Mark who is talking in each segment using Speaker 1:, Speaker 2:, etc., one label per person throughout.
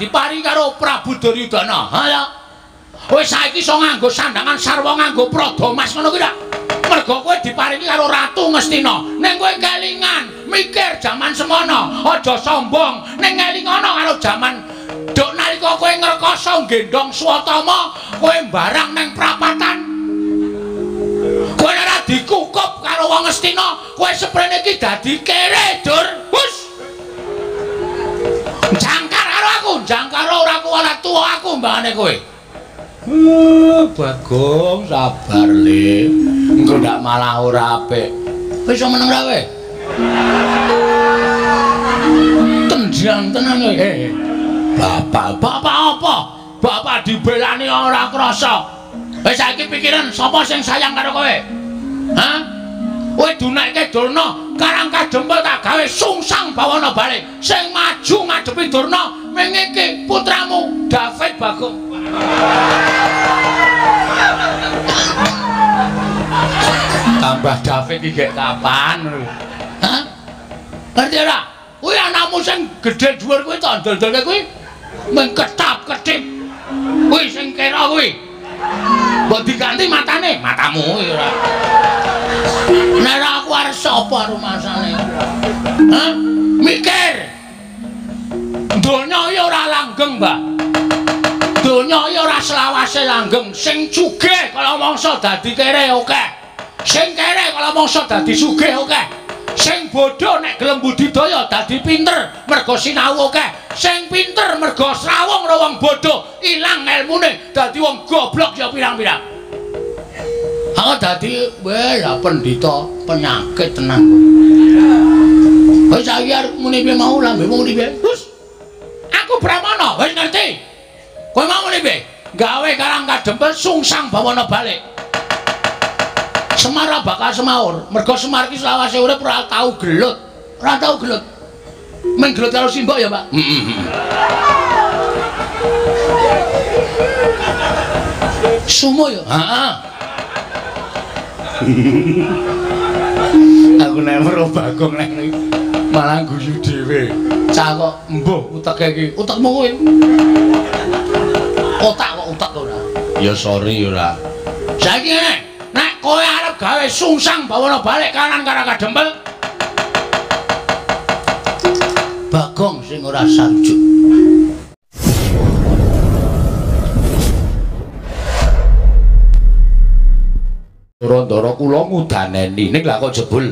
Speaker 1: diparingi karo Prabu Duryudana. Ha ya. Kowe saiki iso nganggo sandangan sarwa nganggo prada mas ngono kuwi ta? Mergo kowe diparingi karo Ratu Ngastina. Ning kowe kelingan, mikir jaman semono, aja sombong. Ning ngelingono karo jaman duk nalika kowe ngrekoso nggendhong Swatama, kowe mbarang nang prapatan. Kowe ora dikukup karo wong Ngastina, kowe seprene iki dadi kere, Dur. Hus. Jangkar karo aku, jangkar ora kuwala tuwa aku mbangane kowe. Bagong sabar le. Engko ndak malah ora apik. Wis iso meneng ra kowe? Tenjang tenan kowe. Bapak, bapak apa? Bapak dibelani ora krasa. Wis saiki pikiran sapa sing sayang karo kowe? Hah? Kowe dunekke Durna, Karang Kadempel tak gawe sungsang bawana balik. Sing maju ngadepi Durna ming iki putramu David Bagong. Tambah David iki gek kapan? Hah? Ngerti ora? Kuwi anakmu sing gedhe dhuwur kuwi to ndol-ndolke kuwi mung ketap-ketip. Kuwi sing kira kuwi. Mbok diganti matane, matamu kuwi ora. Nek aku arep sapa rumasane? Hah? Mikir. Donya iki ora langgeng, Mbak. Donya iki ora selawase langgeng. Sing sugih kala mangsa dadi kere akeh. Sing kere kala mangsa dadi sugih akeh. Sing bodho nek gelem budidaya dadi pinter mergo sinau akeh. Sing pinter mergo srawung karo wong bodho ilang elmune dadi wong goblok ya pirang-pirang. Aku dadi weh lah pendhita penyakit tenan kowe. Wis saiki arep muni piye mau lambemu muni piye? Hus. Aku Brahmana, wis ngerti. Kowe mau muni piye? Gawe Karang Kadempel sungsang bawana balik. Semar bakal semaur, mergo Semar iki selawase urip ora tau gelut. Ora tau gelut. Mung gelut karo simbok ya, Pak. Heeh. Sumo ya? Heeh. Aku nek weruh Bagong nek malah guyu dhewe. Cah kok mbuh uteke iki. Utekmu kuwi. Otak kok utek ora. Ya sorry ora. Saiki ngene, nek kowe arep gawe sungsang bawana balik kanan Karang Kadempel. Bagong sing ora sarujuk. Ndara kula ngudaneni ning lha kok jebul.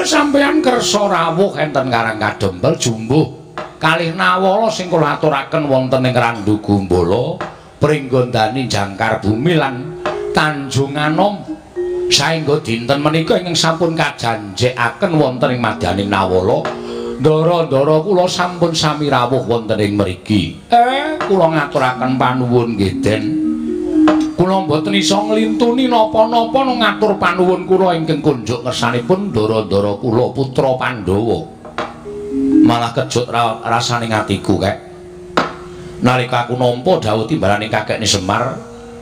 Speaker 1: Sampeyan kersa rawuh enten Karang Kadempel jumbuh kalih nawala sing kula aturaken wonten ing Randu Gumbala, Pringgondani Jangkar Bumi lan Tanjung Anom. Saengga dinten menika ingkang sampun kajanjekaken wonten ing madyaning nawala, ndara-ndara kula sampun sami rawuh wonten ing mriki. Kula ngaturaken panuwun nggih Den. Kula mboten iso nglintuni napa-napa ngatur panuwun kula ingkang kunjuk ngersanipun ndara-ndara kula putra Pandhawa. Malah kejut rasane atiku kek. Nalika aku nampa dawuh timbalaning kakekne Semar,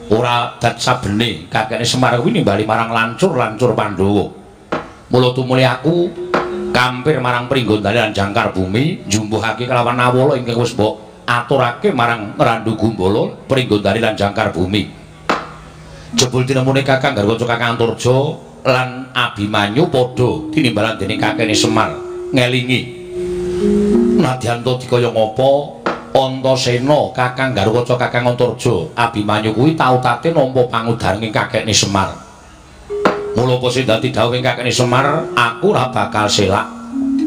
Speaker 1: ora dat sabene kakekne Semar kuwi nimbali marang lancur-lancur Pandhawa. Mula tumuli aku kampir marang Pringgondani lan Jangkar Bumi njumbuhake kelawan nawala ingkang wis mbok aturake marang Randu Gumbala, Pringgondani lan Jangkar Bumi. Jebul tinemune Kakang Garwaca Kakang Antarja lan Abimanyu padha tinimbalan dening kakekne Semar ngelingi. Nadyan ta dikaya ngapa Antasena Kakang Garwaca Kakang Antarja Abimanyu kuwi tau tate nampa pangudaring kakekne Semar. Mula apa sing dadi dawuhing kakekne Semar, aku ora bakal selak.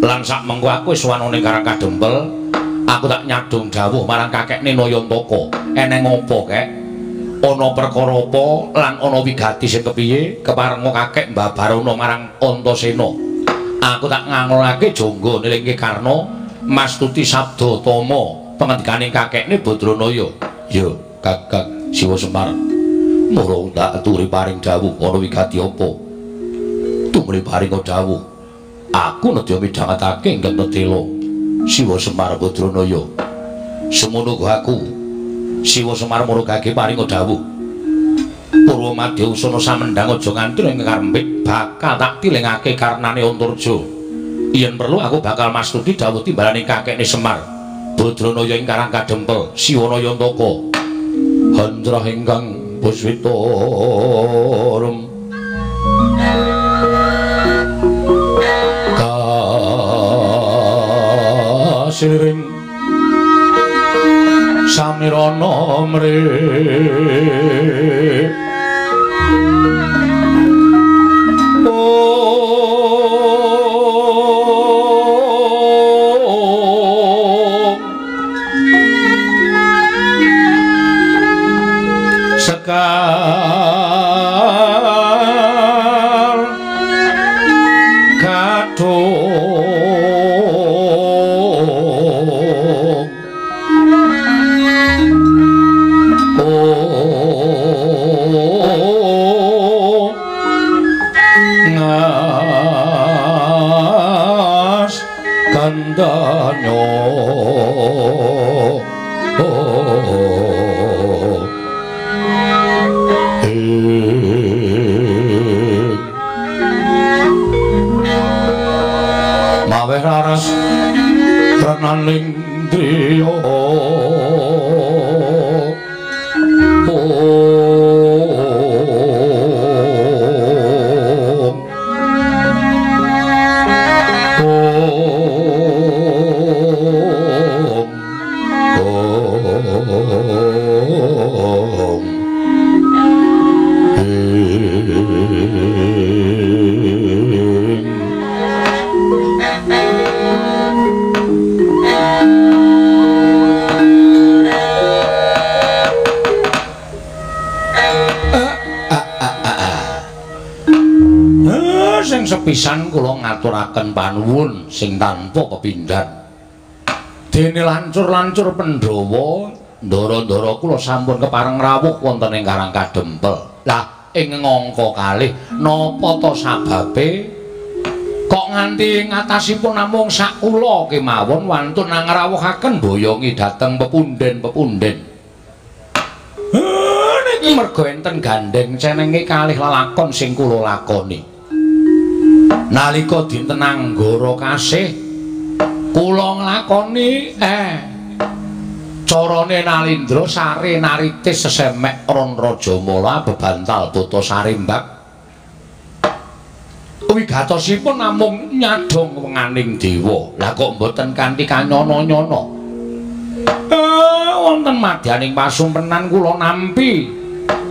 Speaker 1: Lan sak mengko aku wis sowan ning Karang Kadempel, aku tak nyadong dawuh marang kakekne Nayantaka. Eneng apa kek? Ana perkara apa lan ana wigati sing kepiye keparenga kakek mbabarana marang Antasena. Aku tak ngangolake jangga nilingke Karna mastuti sabda tama pengendikane kakekne Badranaya. Ya, Kakang Siwa Semar. Mula tak aturi paring dawuh ana wigati apa? Tumuli paring dawuh. Aku nedya midhangetake ingkang tetela Siwa Semar Badranaya. Semono uga aku Siwa Semar murugake paring dawuh. Purwa madya usana samendhang aja nganti ing karembik bakal tak tilengake karnane Antarja. Yen perlu aku bakal mastuti dawuh timbalaning kakekne Semar. Badranaya ing Karang Kadempel Siwana Yantaka Handrah ingkang puswita rum kasiring samirana mri sekar kathung ngas kandanyo maweh raras renaning driya Sing sepisan kula ngaturaken panuwun sing tanpa kepindhan. Dene lancur-lancur Pandhawa, ndara-ndara kula sampun kepareng rawuh wonten ing Karang Kadempel. Lah ing ngangka kalih napa ta sababe kok nganti ngatasipun namung sak kula kemawon wantun ngrawuhaken boyongi dhateng pepunden-pepunden. Niki merga enten gandeng cenenge kalih lelakon sing kula lakoni. Nalika dinten Anggara kasih kula nglakoni carane Nalindra sare naritis sesemek Ron Rajamala bebantal buta sarimbak. Wigatosipun namung nyadhong wenganing dewa. Lah kok mboten kanthi kanyana-nyana. Wonten madyaning pasumpenan kula nampi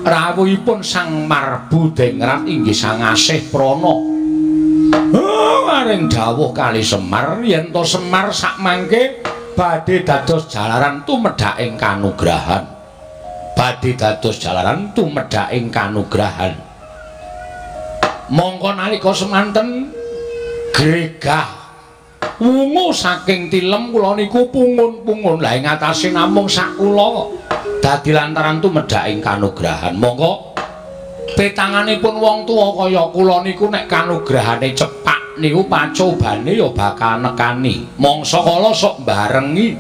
Speaker 1: rawuhipun Sang Marbu Dengrat inggih Sang Asih Prana. Maring dawuh kali Semar yen to Semar sakmangke badhe dados jalaran tumedhaking kanugrahan. Badhe dados jalaran tumedhaking kanugrahan. Mongko nalika semanten gregah wungu saking tilem kula niku pungun-pungun. Lah ing atase namung sak kula kok dadi lantaran tumedhaking kanugrahan. Mongko petanganipun wong tuwa kaya kula niku nek kanugrahane cepak niku pacobane ya bakal nekani. Mangsa kala sok barengi.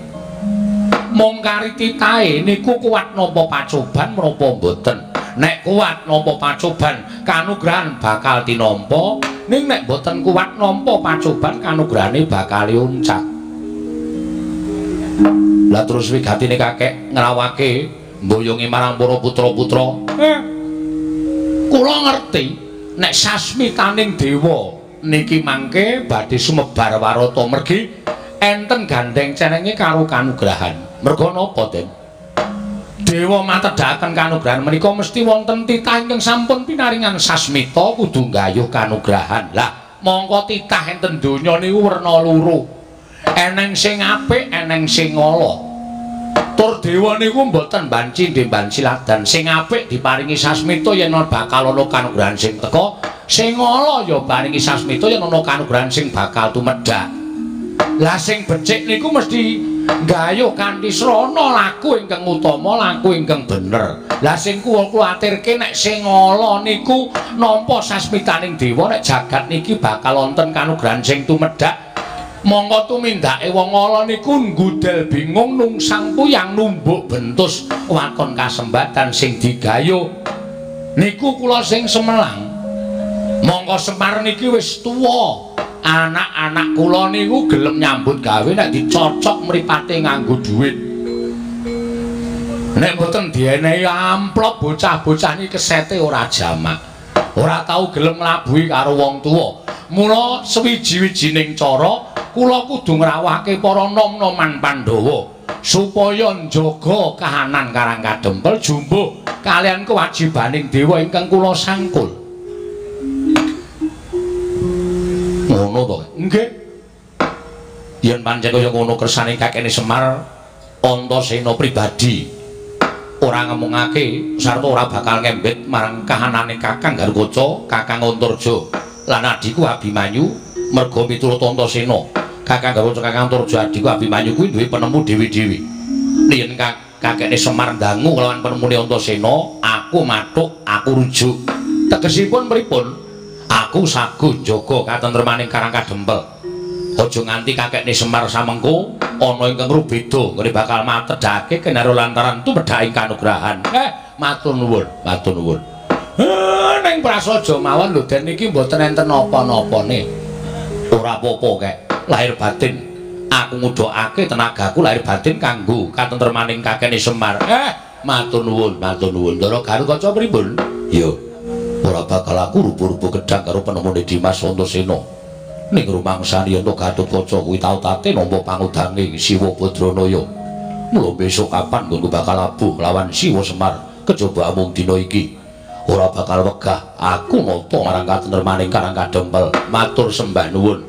Speaker 1: Mung kari titahe niku kuat nampa pacoban menapa mboten. Nek kuat nampa pacoban kanugrahan bakal tinampa, ning nek mboten kuat nampa pacoban kanugrahane bakal uncat. Lah terus wigatine kakek ngrawake mboyongi marang para putra-putra. Kula ngerti nek sasmitaning dewa niki mangke badhe sumebar warata mergi enten gandeng cenenge karo kanugrahan. Merga napa, Den? Dewa matedhaken kanugrahan menika mesti wonten titah ingkang sampun pinaringan sasmita kudu nggayuh kanugrahan. Lah, mongko titah enten donya niku werna loro. Eneng sing apik, eneng sing ala. Tur dewa niku mboten banci ndemban siladan. Sing apik diparingi sasmita yen bakal ana kanugrahan sing teka, sing ala ya paringi sasmita yen ana kanugrahan sing bakal tumedhak. Lah sing becik niku mesti nggayuh kanthi srana laku ingkang utama, laku ingkang bener. Lah sing kula kuwatirke nek sing ala niku nampa sasmitaning dewa nek jagat niki bakal wonten kanugrahan sing tumedhak. Mongko tumindake wong ala niku nggudel bingung nungsang puyang numbuk bentus waton kasembatan sing digayuh. Niku kula sing semelang. Mongko Semar niki wis tuwa, Anak-anak kula niku gelem nyambut gawe nek dicocok mripate nganggo dhuwit. Nek mboten dienehi amplop bocah-bocah niki kesete ora jamak. Ora tau gelem nglabuhi karo wong tuwa. Mula sewiji-wijining cara kula kudu ngrawuhake para nom-noman Pandhawa supaya njaga kahanan Karang Kadempel jumbuh kaliyan kewajibaning dewa ingkang kula sangkul. Ngono to? Nggih. Yen pancen kaya ngono kersane kakene Semar Antasena pribadi ora ngemungake sarta ora bakal ngembet marang kahanane Kakang Garukaca, Kakang Antarja lan adhiku Abimanyu merga miturut Antasena. Kakang Garukaca, Kakang Antarja, adhiku Abimanyu kuwi duwe penemu dhewe-dhewe. Yen kakene Semar ndangu kelawan penemune Antasena, aku mathuk, aku rujuk. Tegesipun pripun? Aku saguh njaga katentremaning Karang Kadempel. Aja nganti kakekne Semar samengko ana ingkang rubeda nggone bakal matedhake kinaro lantaran tumedhaking kanugrahan. Matur nuwun, matur nuwun. Ning prasaja mawon lho Den niki mboten enten napa-napane. Ora apa-apa kek, lahir batin. Aku ngudhokake tenagaku lahir batin kanggo katentremaning kakekne Semar. Matur nuwun, matur nuwun. Ndara Garukaca pripun? Yo. Ora bakal aku rubuh-rubuh gedhang karo penemune Dimas Antasena. Ning rumangsane yen Gatotkaca kuwi tau tate nampa pangudange Siwa Badranaya. Mula besok kapan nggonku bakal labuh lawan Siwa Semar kejaba amung dina iki. Ora bakal wegah aku nata marang katentremaning Karang Kadempel. Matur sembah nuwun.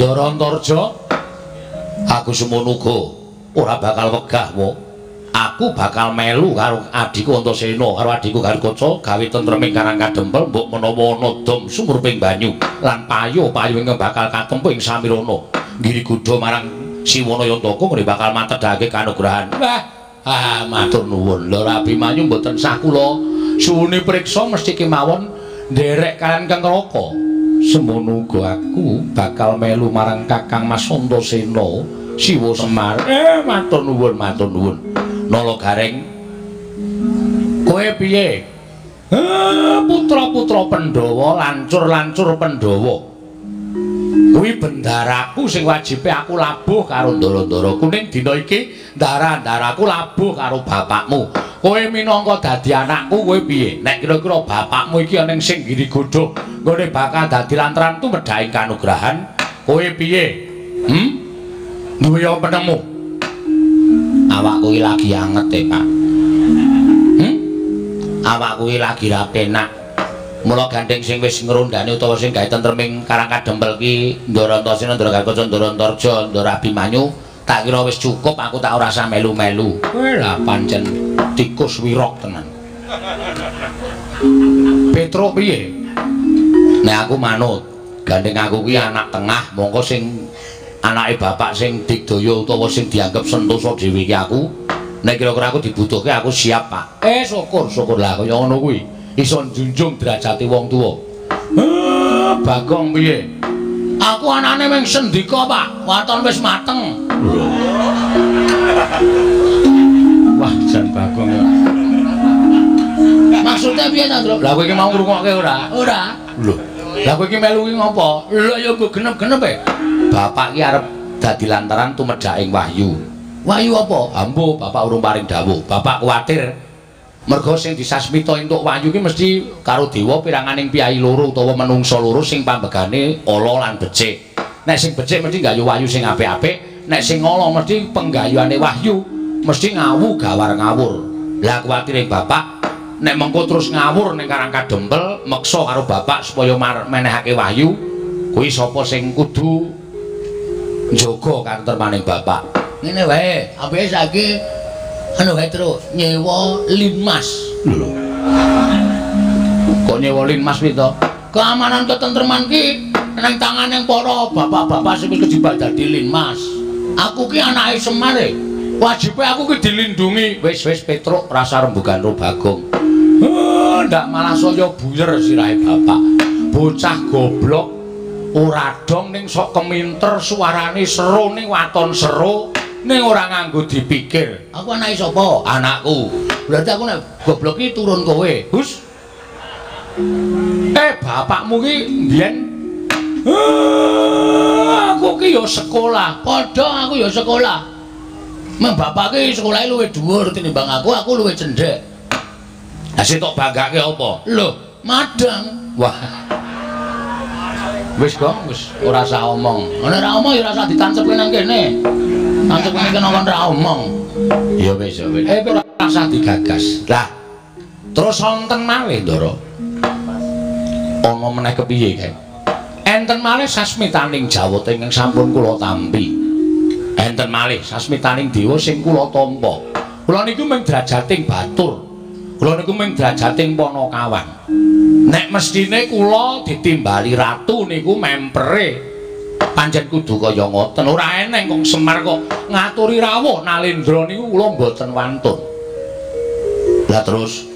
Speaker 1: Ndara Antarja, aku semono uga ora bakal wegah wo. Aku bakal melu karo adhiku Antasena karo adhiku Garukaca gawe tentreming Karang Kadempel mbok menawa ana dom sumurping banyu lan payo-payo ingkang bakal katempuh ing samirana nggiri gudha marang Siwana Yantaka ngene bakal matedhake kanugrahan. Wah, matur nuwun. Lho Abimanyu mboten sah kula suwune priksa mesti kemawon nderek kaliyan Kang Raka. Semono uga aku bakal melu marang Kakang Mas Antasena Siwa Semar. Matur nuwun, matur nuwun. Nala Gareng, kowe piye? Putra-putra Pandhawa, lancur-lancur Pandhawa. Kuwi bendaraku sing wajibe aku labuh karo ndara-ndara kuning dina iki, ndara-ndaraku labuh karo bapakmu. Kowe minangka dadi anakku, kowe piye? Nek kira-kira bapakmu iki ana sing ngiri godho, nggone bakal dadi lantaran tumedhaking kanugrahan, kowe piye? Duwe penemu? Awakku iki lagi anget e, Pak. Awakku iki lagi ra penak. Mula gandeng sing wis ngrondhane utawa sing gawe tentreming Karang Kadempel ki Ndara Antasena, Ndara Garukaca, Ndara Antarja, Ndara Abimanyu, tak kira wis cukup aku tak ora usah melu-melu. Kowe lah pancen tikus wirok tenan. Petruk piye? Nek aku manut, gandeng aku ki anak tengah, mongko sing anake bapak sing digdaya utawa sing dianggep sentosa dhewe iki aku. Nek kira-kira aku dibutuhke aku siap, Pak. Syukur, syukur lah kaya ngono kuwi. Iso njunjung derajate wong tuwa. Bagong piye? Aku anane mung sendika, Pak. Waton wis mateng. Wah, jan Bagong ya. Maksudnya piye ta, Ndro? Lah kowe iki mau ngrungokke ora? Ora. Lho. Lah kowe iki melu iki ngopo? Lho ya nggo genep-genep e. Bapak ki arep dadi lantaran tumedhaking wahyu. Wahyu apa? Ambo, bapak urung paring dawuh. Bapak kuwatir mergo sing disasmita entuk wahyu ki mesti karo dewa piranganing piyayi loro utawa menungsa loro sing pambegane ala lan becik. Nek sing becik mesti nggayuh wahyu sing apik-apik, nek sing ala mesti penggayuhane wahyu mesti ngawu gawar ngawur. Lah kuwatire bapak nek mengko terus ngawur ning Karang Kadempel meksa karo bapak supaya menehake wahyu, kuwi sapa sing kudu njaga katentremaning bapak. Ngene wae, apike saiki anu wae terus nyewa linmas. Lho. Kok nyewa linmas piye to? Keamanan ketentreman ki nang tangane para bapak-bapak sing wis kejebak dadi linmas. Aku ki anake Semar e. Wajibe aku ki dilindungi. Wis wis Petruk rasa rembugan ro Bagong. Ndak malah saya buyer sirahe bapak. Bocah goblok ora dong ning sok keminter suarane seru ning waton seru ning ora nganggo dipikir. Aku anake sapa? Anakku. Berarti aku nek goblok ki turun kowe. Hus. Bapakmu ki mbiyen Aku ki ya sekolah, padha aku ya sekolah. Meng bapak ki sekolahe luwih dhuwur tinimbang aku, aku luwih cendhek. Lah sing tok banggake apa? Lho, madang. Wah. Wis Gong, wis ora usah omong. Nek ora omong ya ora usah ditancepke nang kene. Tancepke nang kene kon ora omong. Ya wis, ya wis. Ora usah digagas. Lah, terus wonten malih, Ndara. Ana meneh kepiye kae? Enten malih sasmitaning Jawata ingkang sampun kula tampi. Enten malih sasmitaning dewa sing kula tampa. Kula niku mung drajating batur. Kula niku mung drajating panakawan. Nek mestine kula ditimbali ratu niku mempere. Pancen kudu kaya ngoten. Ora eneng kok Semar kok ngaturi rawuh Nalendra niku kula mboten wantun. Lah terus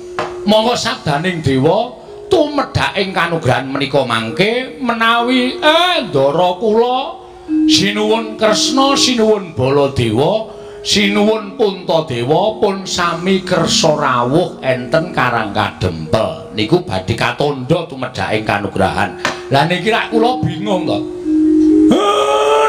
Speaker 1: monggo sabdaning dewa tumedhaking kanugrahan menika mangke menawi ndara kula sinuwun Kresna, sinuwun Baladewa, sinuwun Puntadewa pun sami kersa rawuh enten Karang Kadempel. Niku badhe katandha tumedhaking kanugrahan. Lah niki rak kula bingung to.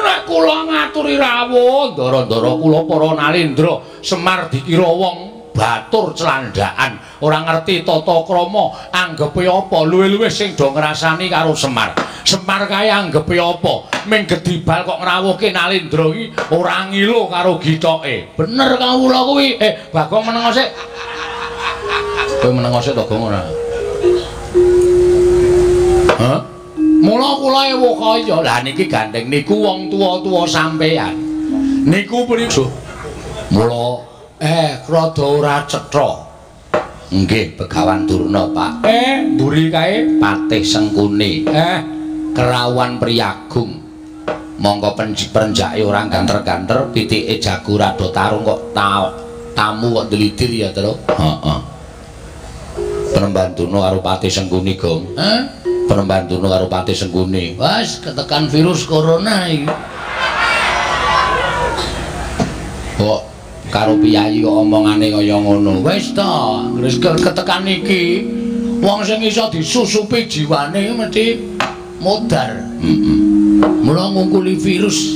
Speaker 1: Nek kula ngaturi rawuh ndara-ndara kula para Nalendra Semar dikira wong batur celandaan, ora ngerti tata krama, anggepe apa, luwih-luwih sing do ngrasani karo Semar. Semar kae anggepe apa? Ming gedibal kok ngrawuhke Nalendra iki ora ngilo karo gitoke. Bener kawula kuwi. Bagong menengo sik. Kowe menengo sik to, Gong, ora? Hah? Mula kula ewo kaya. Lah niki gandeng niku wong tuwa-tuwa sampean. Niku pripun? Mula rada ora cetha. Nggih, Begawan Durna, Pak. Mburi kae Patih Sengkuni. Kerawan Priyagung. Monggo perenjake ora ganter-ganter, pitike jago rada tarung kok tamu kok dlidir ya, Tru. Heeh. Penemban Durna karo Patih Sengkuni, Gong. Hah? Penemban Durna karo Patih Sengkuni. Wes ketekan virus corona iki. Kok karo piyayi kok omongane kaya ngono. Wis ta, wis ketekan iki wong sing iso disusupi jiwane mesti modar. Heeh. Mula ngungkuli virus.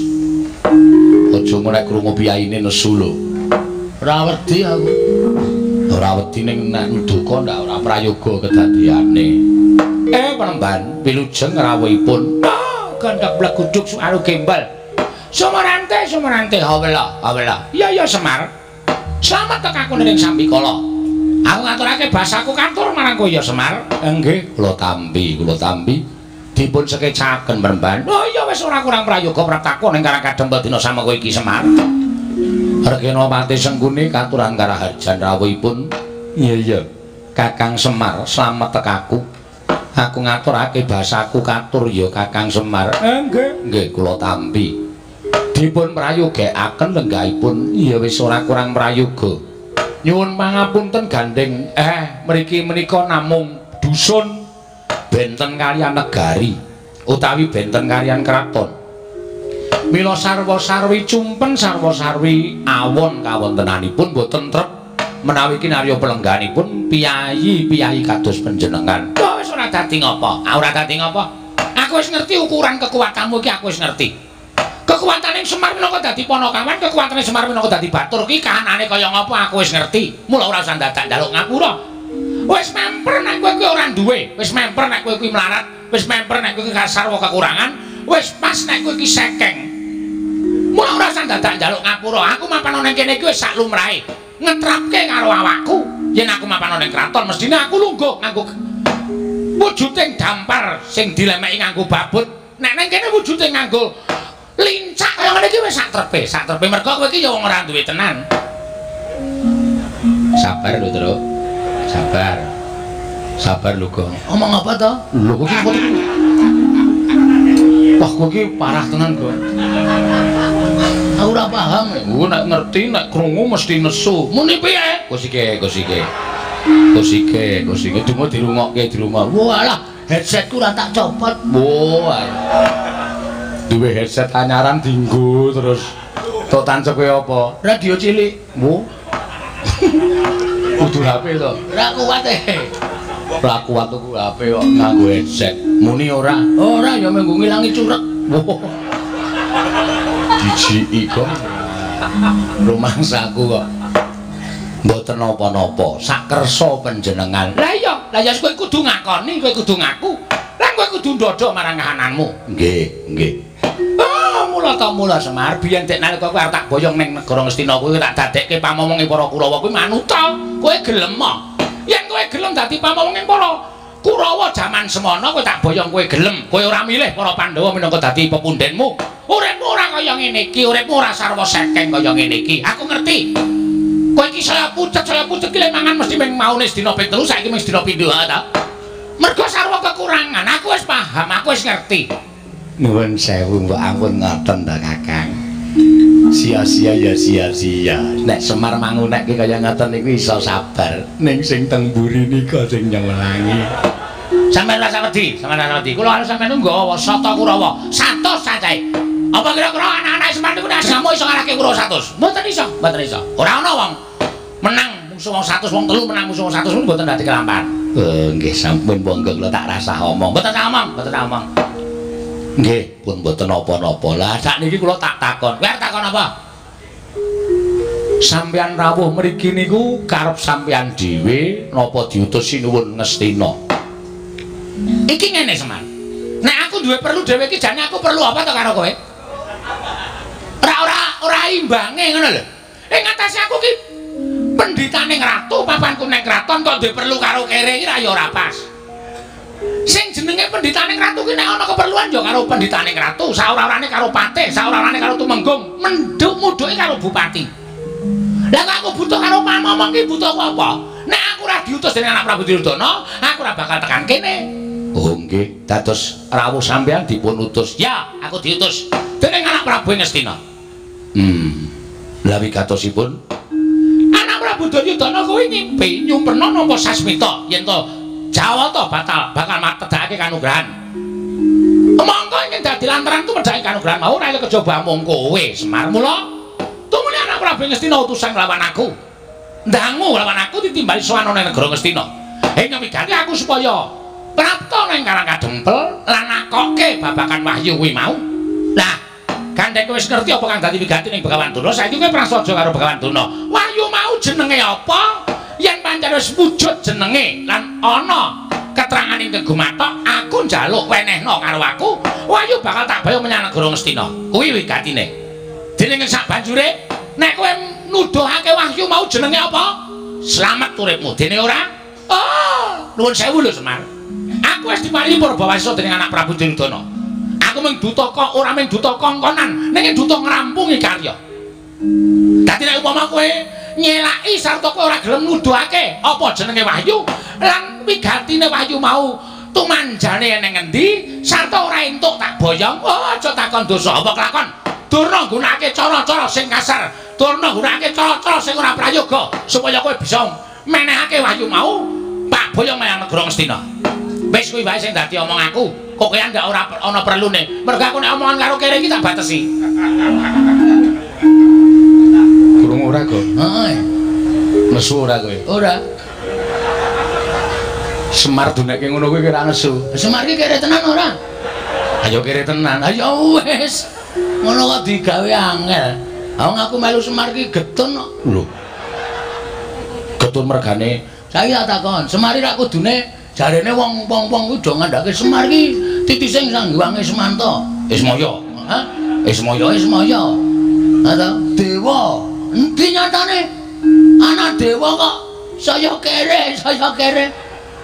Speaker 1: Aja nek krungu piyayine nesu lho. Ora wedi aku. Ora wedi ning nek duka ndak ora prayoga kedadeyane. Penemban wilujeng rawuhipun. Gandhak bleguduk suaru gembal. Sumarante, Sumarante, hawela, hawela. Iya, iya Semar. Slamet tekaku ning sambikala. Aku ngaturake basaku katur marang kowe ya Semar. Nggih, kula tampi, kula tampi. Dipun sekecaken Penemban. Oh iya wis ora kurang prayoga praptaku ning Karang Kadempel dina sama kowe iki Semar. Regena Patih Sengkuni katuran karaharjan rawuhipun. Iya, iya. Kakang Semar, slamet tekaku. Aku ngaturake basaku katur ya Kakang Semar. Nggih, nggih kula tampi. Dipun prayogekaken lenggahipun. Iya wis ora kurang prayoga. Nyuwun pangapunten gandeng mriki menika namung dusun benten kaliyan negari utawi benten kaliyan kraton. Mila sarwa-sarwi cumpen sarwa-sarwi awon kawontenanipun boten trep menawi kinarya pelengganipun piyayi-piyayi kados panjenengan. Oh wis ora dadi ngapa? Ora dadi ngapa? Aku wis ngerti ukuran kekuatanmu iki, aku wis ngerti. Kekuatane Semar minangka dadi panakawan, kekuatane Semar minangka dadi batur ki kahanane kaya ngapa aku wis ngerti. Mula ora usah dadak njaluk ngapura. Wis memper nek kowe kuwi ora duwe, wis memper nek kowe kuwi melarat, wis memper nek kowe kuwi sarwa kekurangan, wis pas nek kowe iki sekeng. Mula ora usah dadak njaluk ngapura. Aku mapan nang kene iki wis sak lumrahe. Ngetrapke karo awakku. Yen aku mapan nang kraton mestine aku lungguh nganggo wujuding dampar sing dilemeki nganggo babut. Nek nang kene wujude nganggo lincak kaya ngene iki wis sak trepe mergo kowe iki ya wong ora duwe tenan. Sabar lho, Truk. Sabar. Sabar lho, Gong. Omong apa to? Lho kok iki. Wah, kowe iki parah tenan, Gong. Aku ora paham. Ku nek ngerti nek krungu mesti nesu. Muni piye? Kosike, kosike. Kosike, kosike dungo dirungokke, dirungok. Walah, headsetku ora tak copot. Wah. Duwe headset anyaran dinggo terus tok tancep kowe apa? Radio cilik. Wo. Kudu HP to. Ora kuat e. Ora kuat tuku HP kok nganggo headset. Muni ora? Ora ya menggo ngilangi curek. Dijiki kok. Rumangsaku kok. Mboten napa-napa, sakersa panjenengan. Lah iya, lah ya kowe kudu ngakoni, kowe kudu ngaku. Lah kowe kudu ndodho marang kahananmu. Nggih, nggih. Oh, mula ta mula Semar, biyen dek nalika kowe arep tak boyong ning negara Ngastina kuwi tak dadekke pamomonge para Kurawa kuwi manuta. Kowe gelem ah. Yen kowe gelem dadi pamomonge para Kurawa jaman semono kowe tak boyong kowe gelem. Kowe ora milih para Pandhawa minangka dadi pepundenmu. Uripmu ora kaya ngene iki, uripmu ora sarwa sekeng kaya ngene iki. Aku ngerti. Kowe iki saya pucet ki lek mangan mesti ming maune sedina ping 3, saiki ming sedina pindho ta. Mergo sarwa kekurangan, aku wis paham, aku wis ngerti. Nuwun sewu mbok ampun ngoten ta Kakang. Sia-sia ya sia-sia. Nek Semar mangunekke kaya ngoten niku iso sabar. Ning sing teng mburi nika sing nyemelangi. Sampeyan rasa wedi, sampeyan rasa wedi. Kula karo sampeyan nggawa sata Kurawa, 100 cacahe. Apa kira-kira anak-anak Semar niku nek ngamuk iso ngalahke Kurawa 100? Mboten iso, mboten iso. Ora ana wong menang musuh wong 100, wong telu menang musuh wong 100 mboten dadi kelampan. Nggih sampun monggo kula tak rasah omong. Mboten tak omong, mboten tak omong. Nggih, pun mboten napa-napa. Lah sakniki kula tak takon. Kowe arep takon apa? Sampeyan rawuh mriki niku karep sampeyan dhewe napa diutus Sinuwun Ngastina? Iki ngene Semar. Nek aku duwe perlu dhewe iki jane aku perlu apa to karo kowe? Ora imbange ngono lho. Ing atase aku ki pendhitane ratu, papanku ning kraton kok duwe perlu karo kere iki ra ya ora pas. Sing jenenge pendhitane ratu ki nek ana keperluan ya karo pendhitane ratu, saora-orane karo patih, saora-orane karo tumenggung, menduk-mudhuke karo bupati. Lah kok aku butuh karo pamomong ki butuh apa? Nek aku ora diutus dening anak Prabu Duryudana, aku ora bakal tekan kene. Oh nggih, dados rawuh sampeyan dipun utus. Ya, aku diutus dening anak Prabu Ngastina. Lah wigatosipun anak Prabu Duryudana kuwi ngimpi nyumperna nampa sasmita yen to Jawata batal bakal matedhake kanugrahan. Mongko ingkang dadi lantaran tumedhake kanugrahan mau ora kejaba mung kowe Semar. Mula tumune anak Prabu Ngastina utusan lawan aku. Ndangu lawan aku ditimbali sowan ana negara Ngastina. Ing wigati aku supaya prapta nang Karang Kadempel lan nakoke babagan wahyu kuwi mau. Lah, gandeng kowe wis ngerti apa kang dadi wigati ning Begawan Durna, saiki kowe prasaja karo Begawan Durna. Wahyu mau jenenge apa? Yen pancen wis wujud jenenge lan ana keterangan ing gumathok, aku njaluk wenehna karo aku, wahyu bakal tak bayo menyang negara Ngastina. Kuwi wigatine. Dening sak banjure, nek kowe nuduhake wahyu mau jenenge apa? Slamet uripmu. Dene ora? Oh, nuwun sewu lho Semar. Aku wis diparingi purbawasa dening anak Prabu Duryudana. Aku mung duta kok ora mung duta kongkonan, ning duta ngrampungi karya. Dadi nek upama kowe nyelaki sarta kowe ora gelem nuduhake apa jenenge wahyu lan wigatine wahyu mau tumanjane ning ngendi sarta ora entuk tak boyong, oh aja takon dosa apa kelakon. Durna nggunakake cara-cara sing kasar, durna nggunakake cara-cara sing ora prayoga supaya kowe bisa menehake wahyu mau tak boyong menyang negara Ngastina. Wis kuwi wae sing dadi omong aku. Kok kowe ndak ora ana perlune. Mergo aku nek omongan karo kere iki tak batesi. Krungu ora, Go? Heeh. Nesu ora kowe? Ora. Semar dunekke ngono kuwi ora nesu. Semar iki kere tenan ora? Ayo kere tenan. Ayo wis. Ngono kok digawe angel. Wong aku melu Semar iki getun kok. Lho. Getun mergane. Saiki tak takon, Semar iki rak kudune jarene wong-wong kuwi do ngandhake Semar iki titise Sang Hyang Ismanta. Ismaya. Hah? Ismaya, Ismaya. Ha ta? Dewa. Endi nyatane? Ana dewa kok saya kere, saya kere.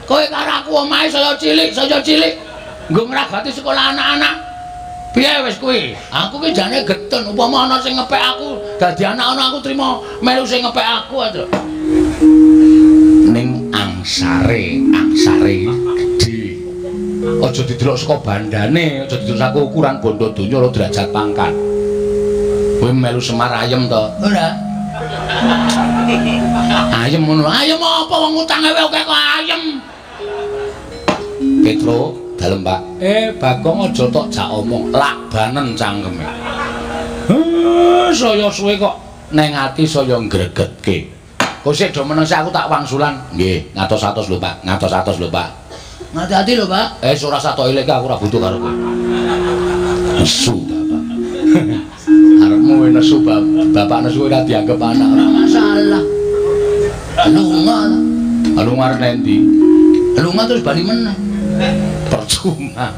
Speaker 1: Kowe karo aku omahe saya cilik, saya cilik. Nggo ngragati sekolah anak-anak. Piye wis kuwi? Aku ki jane getun upama ana sing ngepek aku, dadi anak ana aku trimo melu sing ngepek aku aja. Ning angsare, angsare gedhe. Aja didelok saka bandane, aja didelok saka ukuran bondo donya ora derajat pangkat. Kowe melu Semar ayem to? Ora. Ayem ngono. Ayem apa wong utange wae akeh kok ayem. Petro dalem, Pak. Bagong aja tok jak omong, lakbanen cangkeme. Saya suwe kok neng ati saya ngregetke. Kosek do meneng aku tak wangsulan. Nggih, ngatos-atos lho, Pak. Ngatos-atos lho, Pak.
Speaker 2: Ngati-ati lho, Pak.
Speaker 1: Ora satok elek aku ora butuh karo kowe. Nesu, Bapak. Arepmu nesu, Bapak nesu ora dianggep anak.
Speaker 2: Ora masalah. Lunga.
Speaker 1: Lunga arep endi?
Speaker 2: Lunga terus bali meneh.
Speaker 1: Percuma.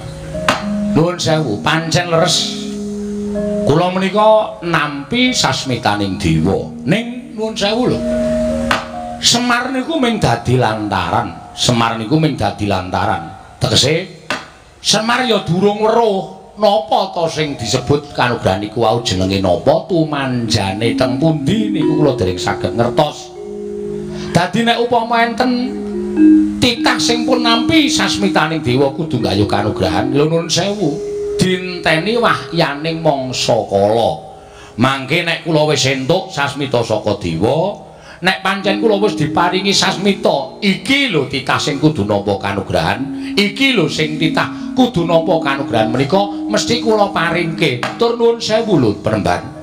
Speaker 1: Nuwun sewu, pancen leres. Kula menika nampi sasmitaning dewa. Ning nuwun sewu lho. Semar niku mung dadi lantaran. Semar niku mung dadi lantaran. Tegese Semar ya durung weruh napa to sing disebut kanugrahan niku wau jenenge napa, tumanjane teng pundi niku kula dereng saged ngertos. Dadi nek upama enten titah sing pun nampi sasmitaning dewa kudu nggayuh kanugrahan, lho nuwun sewu, dinteni wahyaning mangsa kala. Mangke nek kula wis entuk sasmita saka dewa, nek pancen kula wis diparingi sasmita, iki lho titah sing kudu nampa kanugrahan, iki lho sing titah kudu nampa kanugrahan menika mesti kula paringke. Tur nuwun sewu lho Penemban.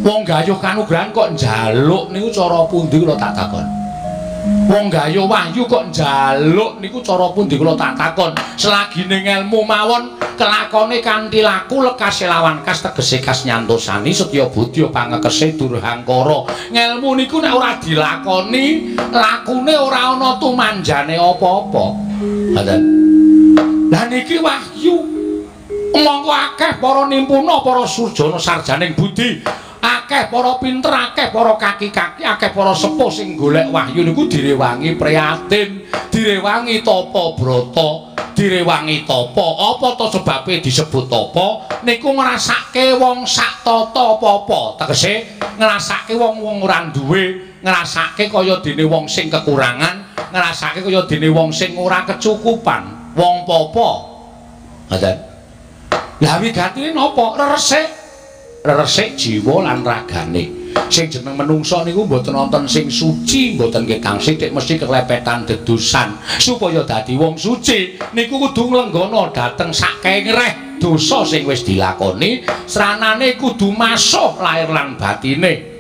Speaker 1: Wong gayuh kanugrahan kok njaluk niku cara pundi kula tak takon. Wong gayuh wahyu kok njaluk niku cara pundi kula tak takon. Selagine ngelmu mawon kelakone kanthi laku lekase lawan kas tegese kas nyantosani setya budya pangekese durhangkara. Ngelmu niku nek ora dilakoni, lakune ora ana tumanjane apa-apa. Ngoten. Lah niki wahyu. Monggo akeh para nimpuna, para surjana sarjaning budi, akeh para pinter, akeh para kaki-kaki, akeh para sepuh sing golek wahyu niku direwangi prihatin, direwangi tapa brata, direwangi tapa. Apa to sebabe disebut tapa? Niku ngrasake wong sak tata apa-apa. Tegese ngrasake wong-wong ora duwe, ngrasake kaya dene wong sing kekurangan, ngrasake kaya dene wong sing ora kecukupan, wong popo. Ngoten. Lah wigatine napa? Reresik. Reresik jiwa lan ragane. Sing jeneng menungsa niku mboten wonten sing suci, mboten ketang sithik mesti kelepetan dedusan. Supaya dadi wong suci niku kudu nglenggana dhateng saking reh dosa sing wis dilakoni, sranane kudu masuh lahir lan batine.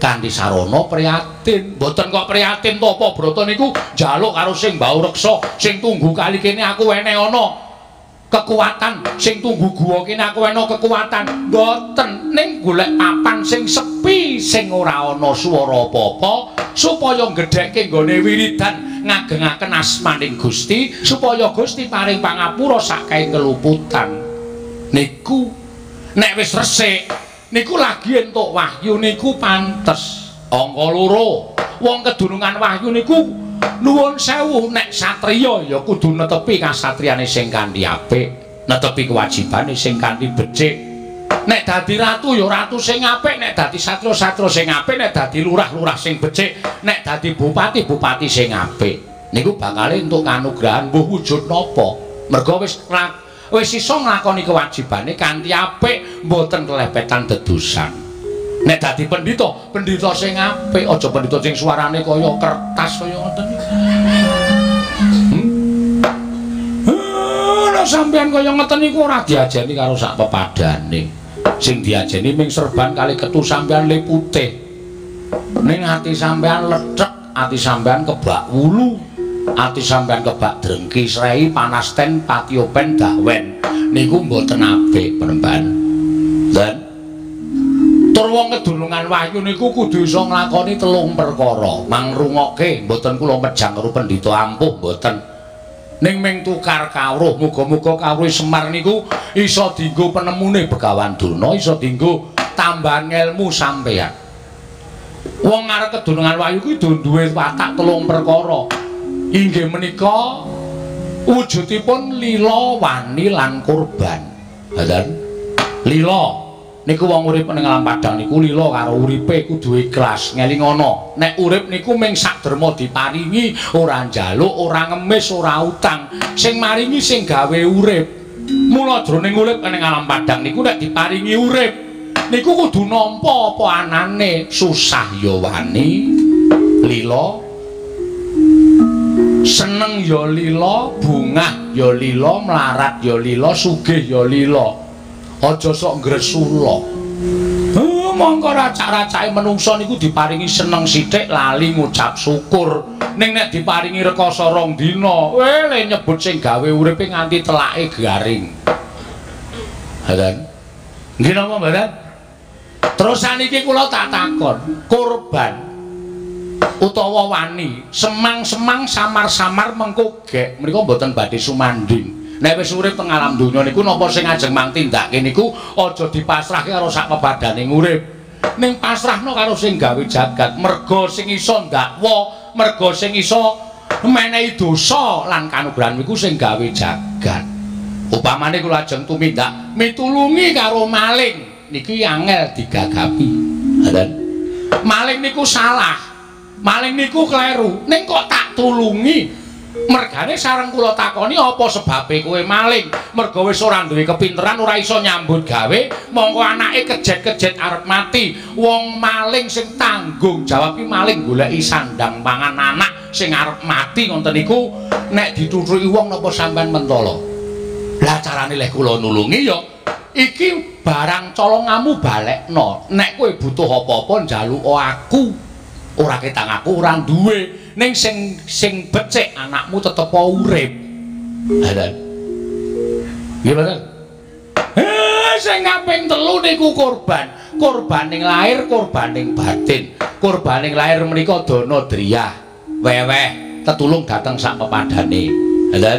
Speaker 1: Kanthi sarana prihatin, mboten kok prihatin tapa brata niku njaluk karo sing mbau reksa, sing tunggu kali kene aku wene ana kekuatan, sing tunggu guwa kene aku ana kekuatan. Mboten, ning golek papan sing sepi, sing ora ana swara apa-apa, supaya nggedhekke nggone wiridan ngagengaken asmaning Gusti, supaya Gusti paring pangapura saking keluputan. Niku nek wis resik niku lagi entuk wahyu niku pantes. Angka loro, wong kedunungan wahyu niku nuwun sewu, nek satriya ya kudu netepi kasatriyane sing kanthi apik, netepi kewajibane sing kanthi becik. Nek dadi ratu ya ratu sing apik, nek dadi satria-satria sing apik, nek dadi lurah-lurah sing becik, nek dadi bupati-bupati sing apik. Niku bakale entuk kanugrahan mbuh wujud napa. Merga wis iso nglakoni kewajibane kanthi apik, mboten kelepetan dedusan. Nek dadi pendhita, pendhita sing apik, aja pendhita sing suarane kaya kertas kaya ngoten niku. Nek sampeyan kaya ngoten niku ora diajeni karo sak pepadane. Sing diajeni ming serban kali ketu sampeyan le putih. Ning ati sampeyan lethek, ati sampeyan kebak wulu, ati sampeyan kebak drengki srei panas ten patiopen dahwen. Niku mboten apik Penemban. Dan tur wong kedunungan wahyu niku kudu iso nglakoni telung perkara. Mangrungokke mboten kula mejang karo pendhita ampuh mboten. Ning ming tukar kawruh, muga-muga kawruh Semar niku iso dienggo penemune Begawan Durna, iso dienggo tambahan ngelmu sampeyan. Wong arep kedunungan wahyu kuwi duwe watak telung perkara. Inggih menika wujudipun lila, wani lan kurban. Ngoten. Lila niku wong urip ning alam padang niku lila karo uripe kudu ikhlas, ngelingono. Nek urip niku ming sak derma diparingi, ora njaluk, ora ngemis, ora utang. Sing maringi sing gawe urip. Mula jroning urip ning alam padang niku nek diparingi urip niku kudu nampa apa anane, susah ya wani, lila, seneng ya lila, bungah ya lila, mlarat ya lila, sugih ya lila. Aja sok ngresula. Mongko racak-racake menungsa niku diparingi seneng sithik lali ngucap syukur. Ning nek diparingi rekoso rong dina, le nyebut sing gawe uripe nganti telake garing. Mboten. Nggih napa mboten? Terus saniki kula tak takon, korban utawa wani semang-semang samar-samar mengko gek menika mboten badhe sumanding. Nek wis urip teng alam donya niku napa sing ajeng mang tindake niku aja dipasrahke karo sak pebadane urip. Ning pasrahno karo sing gawe jagat, merga sing iso ndakwa, merga sing iso menehi dosa lan kanugrahan niku sing gawe jagat. Upamane kula ajeng tumindak mitulungi karo maling niki angel digagapi. Ngoten. Maling niku salah. Maling niku kleru. Ning kok tak tulungi? Mergane sareng kula takoni apa sebabe kowe maling? Merga wis ora duwe kepinteran, ora iso nyambut gawe, mongko anake kejet-kejet arep mati. Wong maling sing tanggung jawab ki maling goleki sandang pangan anak sing arep mati ngoten niku nek dituthuki wong napa sampean mentala? Lah carane leh kula nulungi ya iki barang colongamu balekno. Nek kowe butuh apa-apa njaluk aku. Ora ketang aku ora duwe. Ning sing sing becik anakmu tetep urip. Lha. Nggih mboten? Sing kaping telu niku korban. Korbaning lahir, korbaning batin. Korbaning lahir menika dana driyah, weweh, tetulung dateng sak pepadane. Lha.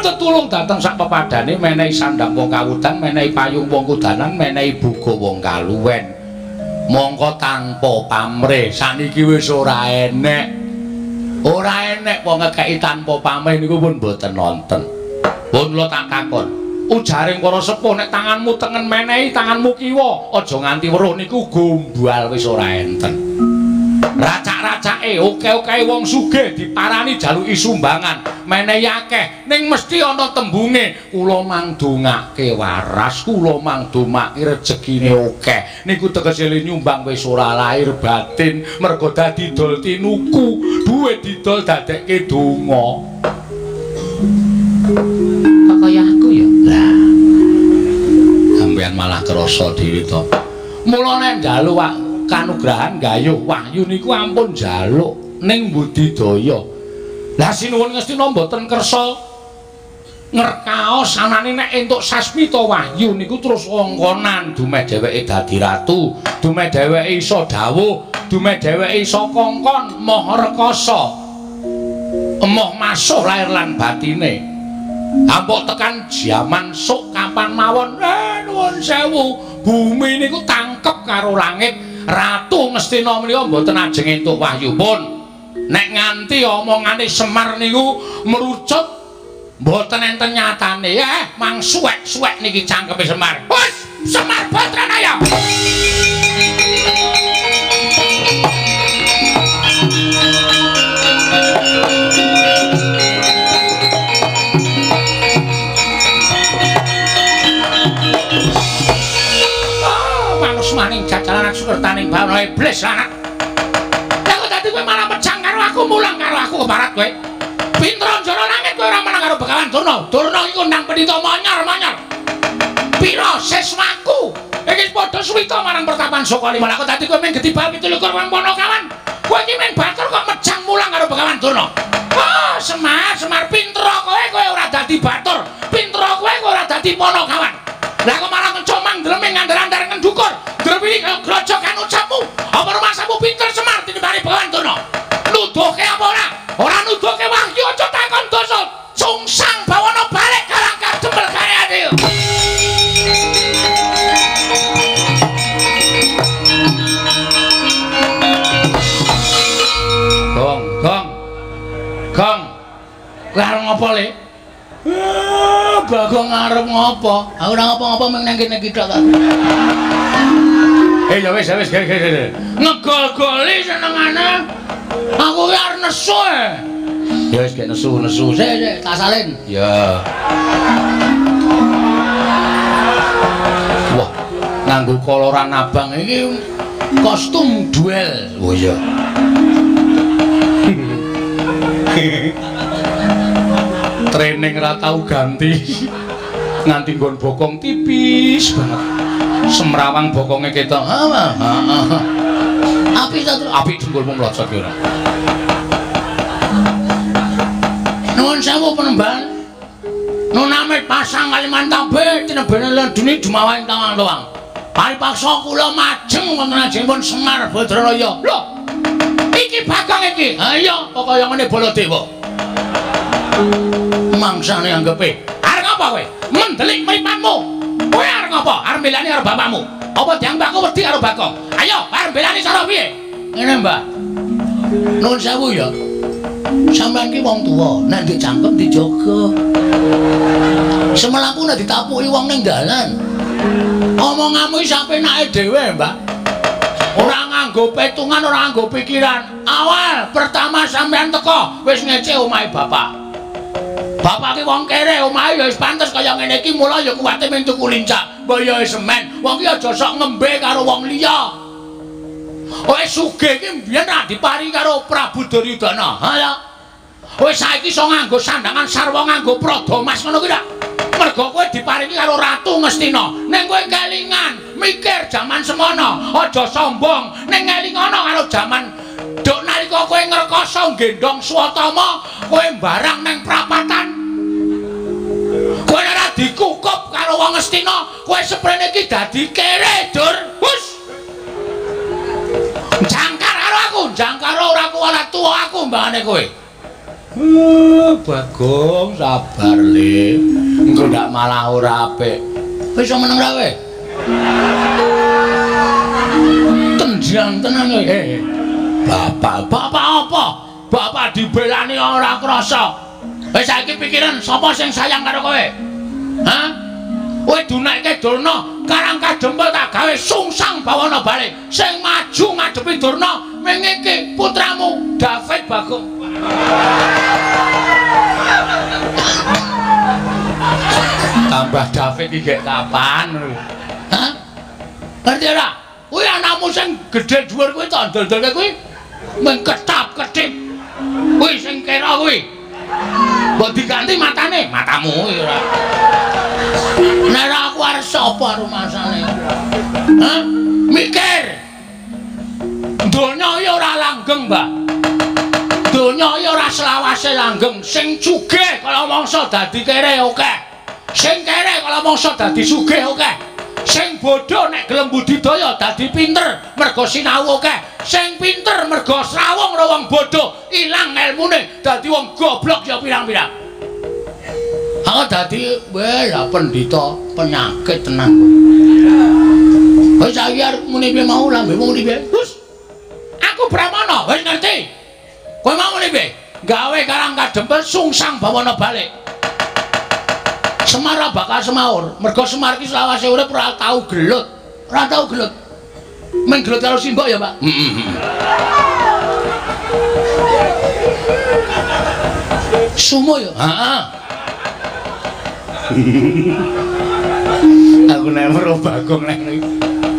Speaker 1: Tetulung dateng sak pepadane menehi sandang wong kawudan, menehi payung wong kudanan, menehi buga wong kaluwen. Mongko tanpa pamrih saniki wis ora enek. Ora enek wong ngekeki tanpa pamrih niku pun mboten nonton. Pun kula tak takon, ujaring para sepuh nek tanganmu tengen menehi tanganmu kiwa, aja nganti weruh niku gombal wis ora enten. Racak-racake oke-oke wong sugih diparani jaluki sumbangan, menehi akeh, ning mesti ana tembunge kula mangdongake waras, kula mangdomake rejekine akeh. Niku tegese nyumbang wis ora lahir batin, mergo dadi dol tinuku, duwe didol dadekke donga. Kok kaya aku ya? Lah. Sampeyan malah krasa dhewe to. Mula nek njaluk kanugrahan gayuh wahyu niku ampun njaluk ning budidaya. Lah sinuwun Ngastina mboten kersa ngerkaos anane nek entuk sasmita wahyu niku terus wongkonan dumeh dheweke dadi ratu, dumeh dheweke iso dawuh, dumeh dheweke iso kongkon moh rekasa, emoh masuh lahir lan batine. Ampuk tekan jaman sok kapan mawon, nuwun sewu, bumi niku tangkep karo langit. Ratu Ngastina menika mboten ajeng entuk wahyu pun. Nek nganti omongane Semar niku merucut mboten enten nyatane, mang suwek-suwek niki cangkeme Semar. Wes, Semar Badranaya. Maning jajalan sukertaning bawana iblis anak. Lah kok dadi kowe malah pecang karo aku, mulang karo aku kebarat kowe. Pinter njara langit kowe ora menang karo Begawan Durna. Durna iki kondang pendhita monyor-monyor. Pira siswaku? Iki padha suwita marang pertapan Sokalima. Lah kok dadi kowe mung getibal 27 wong Panakawan. Kowe iki mung batur kok mejang mulang karo Begawan Durna. Oh, Semar, Semar pinter kowe, kowe ora dadi batur. Pinter kowe, kowe ora dadi Panakawan. Lah kok malah ngecomang ndleming ngandar-andar ngendukur. Ndrewili kaya grojokan ucapmu. Apa rumasamu pinter Semar tinimbang Begawan Durna? Nuduhke apa ora? Ora nuduhke wahyu aja takon dosa. Sungsang bawana balik karang kadempel kareane. Gong, gong. Gong. Kowe arep ngopo, Le? Bagong arep ngopo?
Speaker 2: Aku ora ngopo-ngopo mung nang kene iki tok kok.
Speaker 1: Ya wis, wis, ge. Ngegol-goli senengane. Aku ki arep nesu. Ya wis gek nesu-nesu.
Speaker 2: Sik, sik, tak salin.
Speaker 1: Ya. Wah, nganggo koloran abang iki kostum duel. Oh iya. Training ra tau ganti. Nganti nggon bokong tipis banget. Semrawang bokonge ketok. Heeh.
Speaker 2: Apik ta, Tru?
Speaker 1: Apik dengkulmu mlocot ki ora.
Speaker 2: Nuwun sewu penemban. Nuname pasang Kalimantan be tinebene lan duni jumawaing tawang-tawang. Paripaksa kula majeng wonten ajengipun Semar Badranaya.
Speaker 1: Lho. Iki Bagong iki.
Speaker 2: Ha iya, kok kaya ngene Baladewa. Mangsane anggepe.
Speaker 1: Arep ngapa kowe? Mendelik mripatmu. Kowe arep ngapa? Arep mbelani karo bapakmu. Apa dianggep aku wedi karo Bagong? Ayo, arep mbelani cara piye?
Speaker 2: Ngene, Mbah. Nuwun sewu ya. Sampeyan ki wong tuwa, nek ndek cangkem dijaga. Semelaku nek ditapuki wong ning dalan.
Speaker 1: Omonganmu iki sapenake dhewe, Mbah. Ora nganggo petungan, ora nganggo pikiran. Awal pertama sampeyan teko wis ngece omahe bapak. Bapak ki wong kere, omahe ya wis pantes kaya ngene iki, mula ya kuwate mung tuku lincak. Mbok ya semen. Wong ki aja sok ngembe karo wong liya. Wis sugih iki mbiyen ra diparingi karo Prabu Duryudana. Ha ya. Wis saiki iso nganggo sandangan sarwa nganggo prada mas ngono kuwi ra. Mergo kowe diparingi karo Ratu Ngastina. Ning kowe kelingan mikir jaman semono, aja sombong. Ning ngelingono karo jaman duk nalika kowe ngrekoso nggendhong Swatama, kowe mbarang ning prapatan. Kowe ora dikukup karo wong Ngastina, kowe seprene iki dadi kere, Dur. Hus. Jangkar karo aku, jangkar ora kuwi tuwa aku mbangane kowe. Bagong sabar le. Engko ndak malah ora apik.
Speaker 2: Wis iso meneng ra kowe?
Speaker 1: Tenjang tenan kowe. Bapak, bapak apa? Bapak dibelani ora krasa. Wis saiki pikiran sapa sing sayang karo kowe? Hah? Kowe dunekke Durna, Karang Kadempel tak gawe sungsang bawana balik. Sing maju ngadepi Durna ming iki putramu David Bagong. Tambah David iki gek kapan?
Speaker 2: Hah?
Speaker 1: Ngerti ora? Kuwi anakmu sing gedhe dhuwur kuwi tak ndol-ndolke kuwi mung ketap-ketip. Kuwi sing kira kuwi. Mbok diganti matane, matamu kuwi ora.
Speaker 2: Nek ora aku arep sapa rumasane?
Speaker 1: Hah? Mikir. Donya iki ora langgeng, Mbah. Donya iki ora selawase langgeng. Sing sugih kala mangsa dadi kere akeh. Sing kere kala mangsa dadi sugih akeh. Sing bodho nek gelem budidaya dadi pinter mergo sinau akeh. Sing pinter mergo srawung karo wong bodho ilang elmune dadi wong goblok ya pirang-pirang.
Speaker 2: Aku dadi weh lah pendhita penyakit tenan kowe. Wis saiki arep muni piye mau lambemu muni piye?
Speaker 1: Hus. Aku Brahmana, wis ngerti. Kowe mau muni piye? Gawe Karang Kadempel sungsang bawana balik.
Speaker 2: Semar ora bakal semaur. Mergo Semar iki selawase urip ora tau gelut. Ora tau gelut. Mung gelut karo simbok ya, Pak.
Speaker 1: Heeh.
Speaker 2: Sumo ya?
Speaker 1: Heeh. Aku nek weruh Bagong nek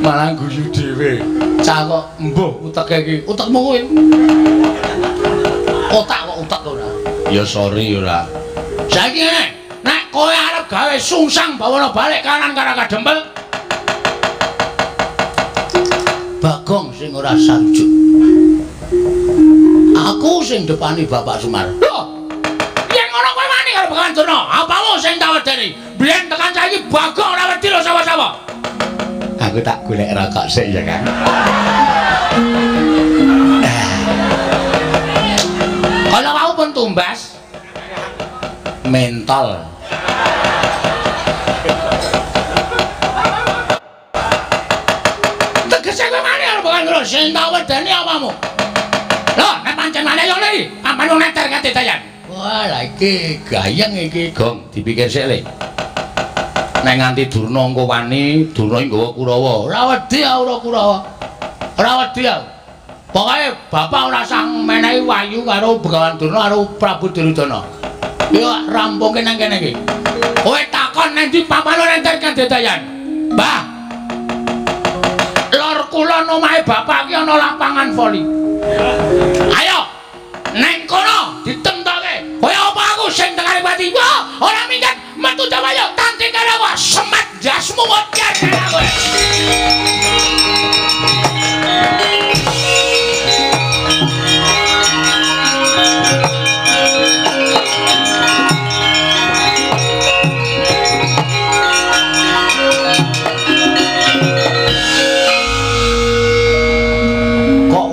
Speaker 1: malah guyu dhewe. Cah kok embuh uteke iki.
Speaker 2: Utekmu kuwi. Otak kok utek ora.
Speaker 1: Ya sorry ora. Saiki ngene, nek kowe arep gawe sungsang bawana balik kanan Karang Kadempel,
Speaker 2: Bagong sing ora sarujuk. Aku sing depani Bapak Semar.
Speaker 1: Lho. Yen ngono kowe wani karo Begawan Durna, apamu sing tak wedeni? Biyen tekan saiki Bagong ora wedi lho sapa-sapa. Aku tak golek rokok sik ya, Kang. Kalau mau pun tumbas mentol. Tegese kowe wani karo Begawan Durna, sing tak wedeni apamu? Lho, nek pancen wani yo ngene iki, ampan wong neter kadedayan. Wah, lha iki gayeng iki, Gong, dipikir sik le. Nek nganti Durna engko wani, Durna iki nggawa Kurawa.
Speaker 2: Ora wedi aku ora Kurawa. Ora wedi aku.
Speaker 1: Pokoke bapak ora usah menehi wahyu karo Begawan Durna karo Prabu Duryudana. Yo rampungke nang kene iki. Kowe takon nang ndi papan ora enter kadedayan. Mbah. Lor kulon omahe bapak iki ana lapangan voli. Ayo neng kono ditemtoke. Kowe apa aku sing tekane pati? Wah, ora minggat metu dawa yo tante karo semat jasmu modar karo kowe.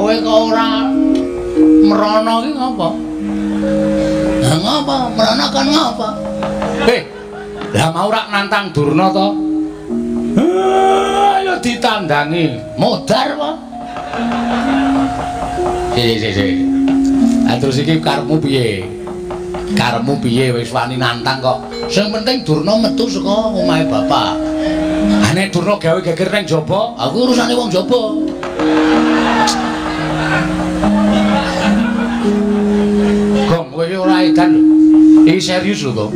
Speaker 2: Kowe kok ora mrono ki ngopo? Lah ngopo? Mrono kon ngopo?
Speaker 1: Lah mau rak nantang Durna to? Ayo ditandangi.
Speaker 2: Modar apa?
Speaker 1: Sik. Ah terus iki karepmu piye? Karepmu piye wis wani nantang kok.
Speaker 2: Sing penting Durna metu saka omahe bapak.
Speaker 1: Ah nek Durna gawe geger ning jaba,
Speaker 2: aku urusane wong jaba.
Speaker 1: Gong, kowe ora edan lho. Iki serius lho, Gong.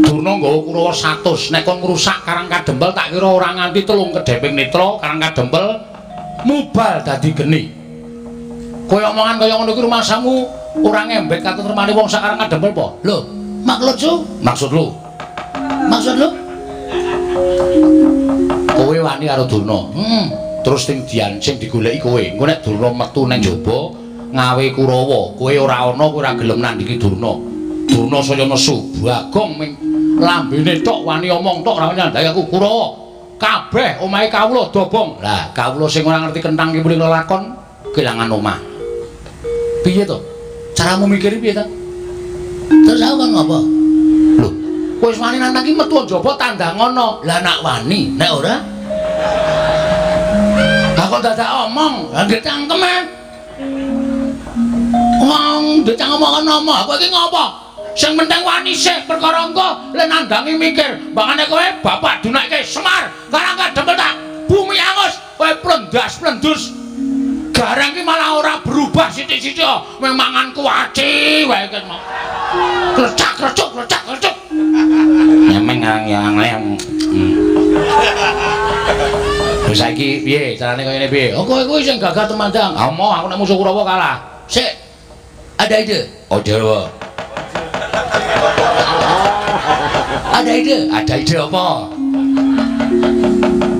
Speaker 1: Durna nggawa Kurawa 100, nek kon ngrusak Karang Kadempel tak kira ora nganti 3 kedheping netra Karang Kadempel mubal dadi geni. Kowe omongan kaya ngono kuwi rumasamu ora ngembek katentremane wong sak Karang Kadempel apa?
Speaker 2: Lho, maksud lu?
Speaker 1: Maksud lu?
Speaker 2: Maksud lu?
Speaker 1: Kowe wani karo Durna. Terus sing diancing digoleki kowe. Engko nek Durna metu nang jaba ngawe Kurawa, kowe ora ana, kowe ora gelem nandhingi Durna. Durna saya nesu, Bagong ming lambene tok wani omong tok ora nyandhaki aku Kurawa. Kabeh omahe kawula dobong. Lah, kawula sing ora ngerti kentang ki muni lelakon kelangan omah. Piye to? Caramu mikir piye to?
Speaker 2: Terus aku kon ngopo?
Speaker 1: Lho, kowe wis wani nantang ki metu njaba tandangono.
Speaker 2: Lah nak wani, nek ora?
Speaker 1: Lah kok dadak omong,
Speaker 2: lah nggih cangkem e. Wong ndek cangkem kok ngomong,
Speaker 1: aku iki ngopo? Sing penting wani sik perkara engko le nandangi mikir. Mbakane kowe bapak dunake Semar, Karang Kadempel tak bumi angus, kowe plendas-plendus. Gareng ki malah ora berubah sithik-sithik, mung mangan kuaci wae ki mau. Krecak-krecuk, krecak-krecuk. Nyemeng yang lem. Wis saiki piye carane kaya ngene piye?
Speaker 2: Oh kowe kuwi sing gagah temandang.
Speaker 1: Ah moh aku nek musuh Kurawa kalah.
Speaker 2: Sik. Ada ide?
Speaker 1: Oh dewa.
Speaker 2: Ada ide?
Speaker 1: Ada ide apa?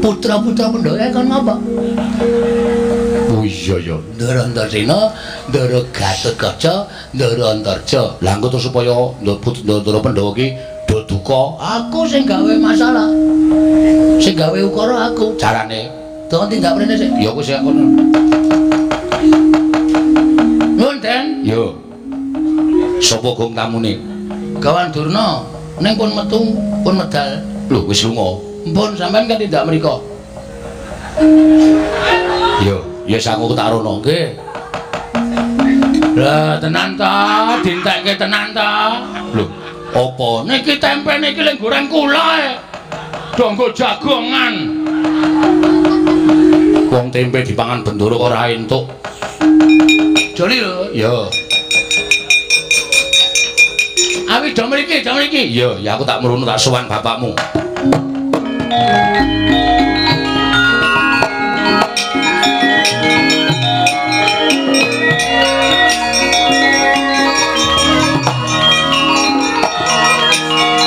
Speaker 2: Putra-putra Pandhawa kon ngapa?
Speaker 1: Oh iya ya.
Speaker 2: Ndara Antarsena, Ndara Gatotkaca, Ndara Antarja.
Speaker 1: Lah engko terus supaya Ndara Pandhawa ki do duka,
Speaker 2: aku sing gawe masalah. Sing gawe ukara aku.
Speaker 1: Carane
Speaker 2: Don tindak mrene sik.
Speaker 1: Ya aku sing kono.
Speaker 2: Nuwun, Den.
Speaker 1: Yo. Sopo gong tamune?
Speaker 2: Gawan Durna ning pun metu, pun medal.
Speaker 1: Lho wis lunga.
Speaker 2: Mpun sampean kan tindak mriko.
Speaker 1: Yo, ya sangu tak rono.
Speaker 2: Nggih. Lah tenan ta, dintekke tenan ta.
Speaker 1: Lho, apa?
Speaker 2: Niki tempe niki lek goreng kula e. Donggo jagongan.
Speaker 1: Wong tempe dipangan bendoro ora entuk.
Speaker 2: Joli lho.
Speaker 1: Yo.
Speaker 2: Awi do mriki, do mriki.
Speaker 1: Yo, ya aku tak mrunu tak sowan bapakmu.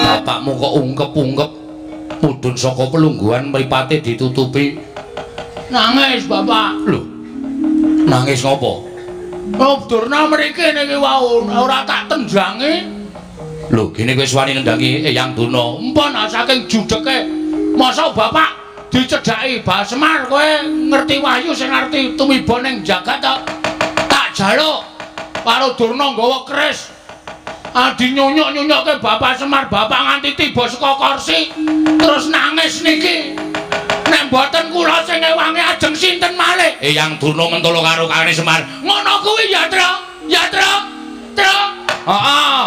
Speaker 1: Bapakmu kok ungkep-ungkep mudhun saka pelungguhan mripate ditutupi.
Speaker 2: Nangis bapak.
Speaker 1: Lho. Nangis ngopo?
Speaker 2: Oh, Durna mriki niki wau ora tak tendangi.
Speaker 1: Lho, gene kowe wis wani nendangi Eyang Durna.
Speaker 2: Empun saking judeke. Masa bapak dicedhaki Bah Semar kowe ngerti wahyu sing ngerti tumiba ning jagat to. Tak jaluk karo Durna nggawa keris. Adi nyunyuk-nyunyukke Bapak Semar, bapak nganti tiba saka kursi terus nangis niki. Nek mboten kula sing ngewangi ajeng sinten malih?
Speaker 1: Eyang Durna mentolo karo Kakane Semar.
Speaker 2: Ngono kuwi ya, Tru. Ya, Tru. Tru.
Speaker 1: Heeh.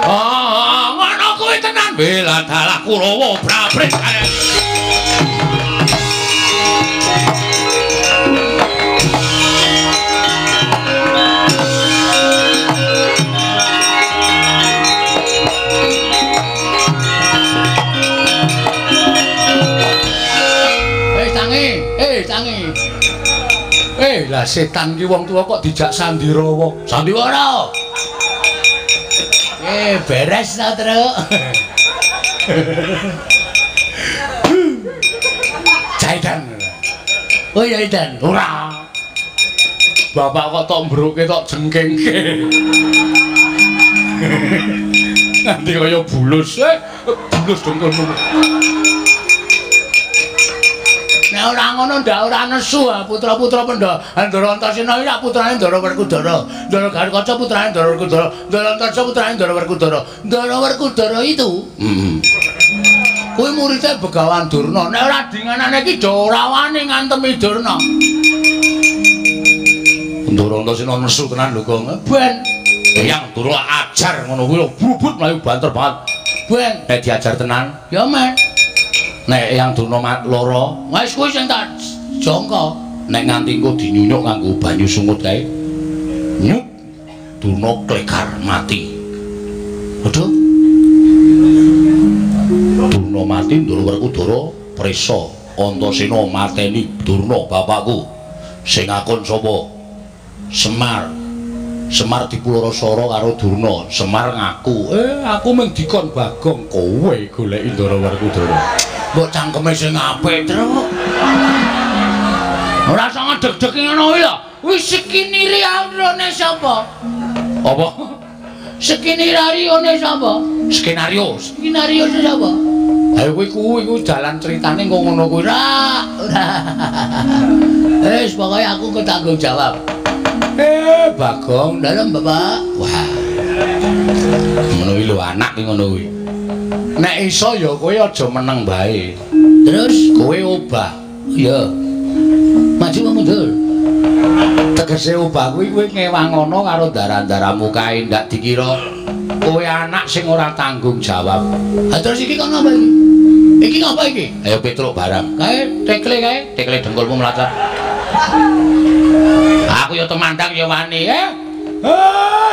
Speaker 2: Heeh, ngono kuwi tenan.
Speaker 1: Bela dalah Kurawa brabrit kae.
Speaker 2: Tangi.
Speaker 1: Lah setan ki wong tuwa kok dijak sandiwara.
Speaker 2: Sandiwara. Beres ta, Truk.
Speaker 1: Jaidan.
Speaker 2: Oh ya, Idan.
Speaker 1: Ora. Bapak kok tok mbruke tok jengkengke. Nanti kaya bulus, bulus dong kono.
Speaker 2: Nek Nek ora ngono ndak ora nesu putra-putra Pandhawa. Ndara Antasena iki putrane Ndara Werkudara. Ndara Garukaca putrane Ndara Werkudara. Ndara Antasena putrane Ndara Werkudara. Ndara Werkudara itu. Heeh. Kuwi muridé Begawan Durna. Nek ora dinganane iki do ora wani ngantemi Durna.
Speaker 1: Ndara Antasena nesu tenan lho, Gong.
Speaker 2: Ben
Speaker 1: Eyang Durna ajar ngono kuwi lho, brubut mlayu banter banget.
Speaker 2: Ben
Speaker 1: nek diajar tenan,
Speaker 2: ya men.
Speaker 1: Nek Eyang Durna lara,
Speaker 2: wis kuwi sing tak jangka.
Speaker 1: Nek nganti engko dinyunyuk nganggo banyu sungut kae. Nyuk. Durna klegar mati. Waduh. Durna mati, Ndara Werkudara prisa. Antasena mateni Durna bapakku. Sing akon sapa? Semar. Semar dipuloro-soro karo Durna. Semar ngaku, aku mung dikon Bagong, kowe goleki Ndara Werkudara.
Speaker 2: Mbok cangkeme sing apik, Truk. Ora usah ngedeg-deg ngono kuwi lho. Wis skinarione sapa?
Speaker 1: Apa?
Speaker 2: Skinarione sapa?
Speaker 1: Skenario.
Speaker 2: Skenario sapa?
Speaker 1: Ayo kuwi kuwi dalan critane kok ngono kuwi.
Speaker 2: Ora. Ora. Wis pokoke aku ketanggung jawab.
Speaker 1: Bagong,
Speaker 2: dalem Bapak.
Speaker 1: Wah. Ngono kuwi lho anak ki ngono kuwi. Nek iso ya kowe aja meneng bae.
Speaker 2: Terus
Speaker 1: kowe obah.
Speaker 2: Iya. Maju apa mundur?
Speaker 1: Tegese obah kuwi kowe ngewangono karo darah-darahmu kae ndak dikira kowe anak sing ora tanggung jawab.
Speaker 2: Ha terus iki kok ngapa iki? Iki ngapa iki?
Speaker 1: Ayo Petruk barang.
Speaker 2: Kae tekle kae,
Speaker 1: tekle dengkulmu mlacat. Aku ya tumandang ya wani,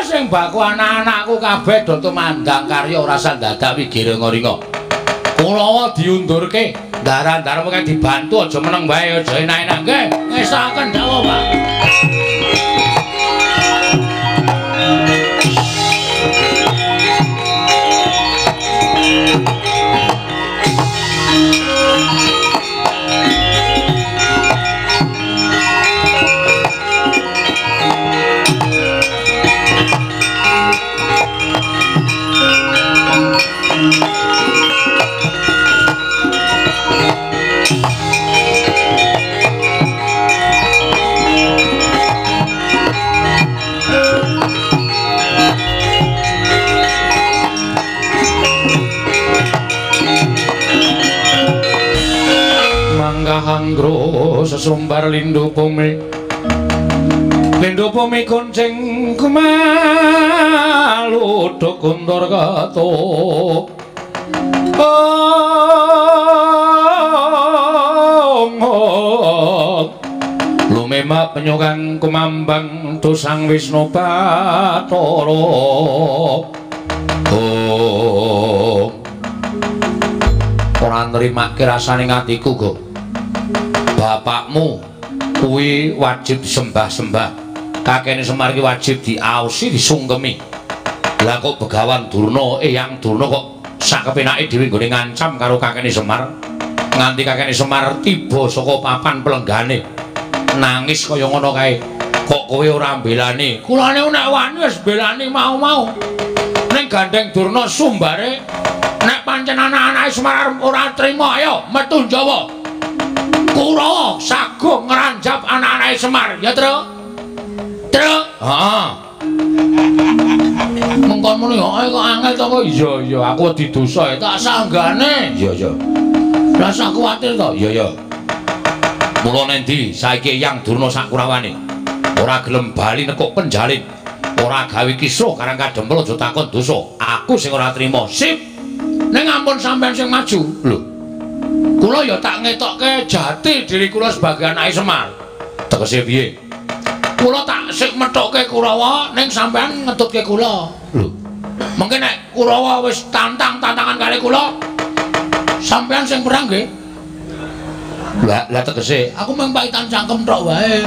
Speaker 1: sing baku anak-anakku kabeh do tumandang karya ora sandadak wigiringa-ringa. Kulawa diundurke, ndaran-ndaran mung dibantu aja meneng wae, aja enak-enak nggih.
Speaker 2: Ngesaken dawuh, Pak.
Speaker 1: Anggro sesumbar lindu bumi, lindu bumi kuncing kumalu kuntur ketuk. Lumema penyokang kumambang dosang Wisnu Bathara. Ora nrimake rasane atiku kok. Bapakmu kuwi wajib disembah-sembah. Kakene Semar iki wajib diaosi, disungkemi. Lah kok Begawan Durna, Eyang Durna kok sak kepenake dhewe nggone ngancam karo kakene Semar. Nganti kakene Semar tiba saka papan pelenggane. Nangis kaya ngono kae. Kok kowe ora mbelani?
Speaker 2: Kulane nek wani wis mbelani mau-mau.
Speaker 1: Ning gandeng Durna sumbare nek pancen anak-anake Semar ora trima, ayo metu Jawa.
Speaker 2: Kurawa sagung ngranjap anak-anake Semar, ya, Truk? Truk.
Speaker 1: Heeh.
Speaker 2: Mengkon muni kok angel to kok.
Speaker 1: Iya, iya, aku wedi dosa.
Speaker 2: Tak sanggane.
Speaker 1: Iya, iya.
Speaker 2: Rasa kuwatir to?
Speaker 1: Iya, iya. Mula nendi saiki Eyang Durna sak kurawane ora gelem bali nekuk penjalin, ora gawe kisruh karang kadempel aja takon dosa. Aku sing ora trima.
Speaker 2: Sip. Ning ampun sampean sing maju.
Speaker 1: Lho.
Speaker 2: Kula ya tak ngetokke jati diri kula sebagai anake Semar.
Speaker 1: Tegese piye?
Speaker 2: Kula tak sik methokke Kurawa ning sampean ngetutke kula.
Speaker 1: Lho.
Speaker 2: Mengke nek Kurawa wis tantang-tantangan kali kula, sampean sing perang nggih.
Speaker 1: Lah, lah tegese
Speaker 2: aku mung paitan cangkem tok wae.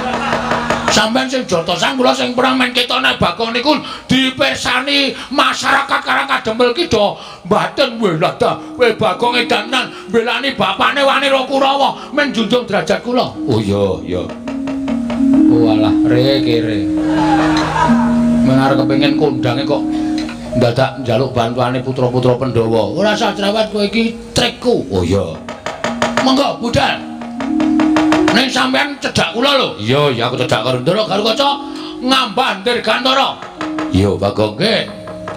Speaker 2: Sampean sing jotosan kula sing perang men ketok nek Bagong niku dipirsani masyarakat Karang Kadempel ki do mbaten weh lah ta kowe Bagong edanan mbelani bapane wani ro Kurawa men junjung derajat kula.
Speaker 1: Oh iya iya.
Speaker 2: Oh alah re kere. Men arep kepengin kondange kok ndadak njaluk bantuane putra-putra Pandhawa. Ora usah cerewet kowe iki trikku.
Speaker 1: Oh iya.
Speaker 2: Monggo budal.
Speaker 1: Ning sampean cedhak kula lho. Iya, ya aku cedhak karo Ndara Garukaca ngambah Dirgantara. Iya, Bagong. Nggih.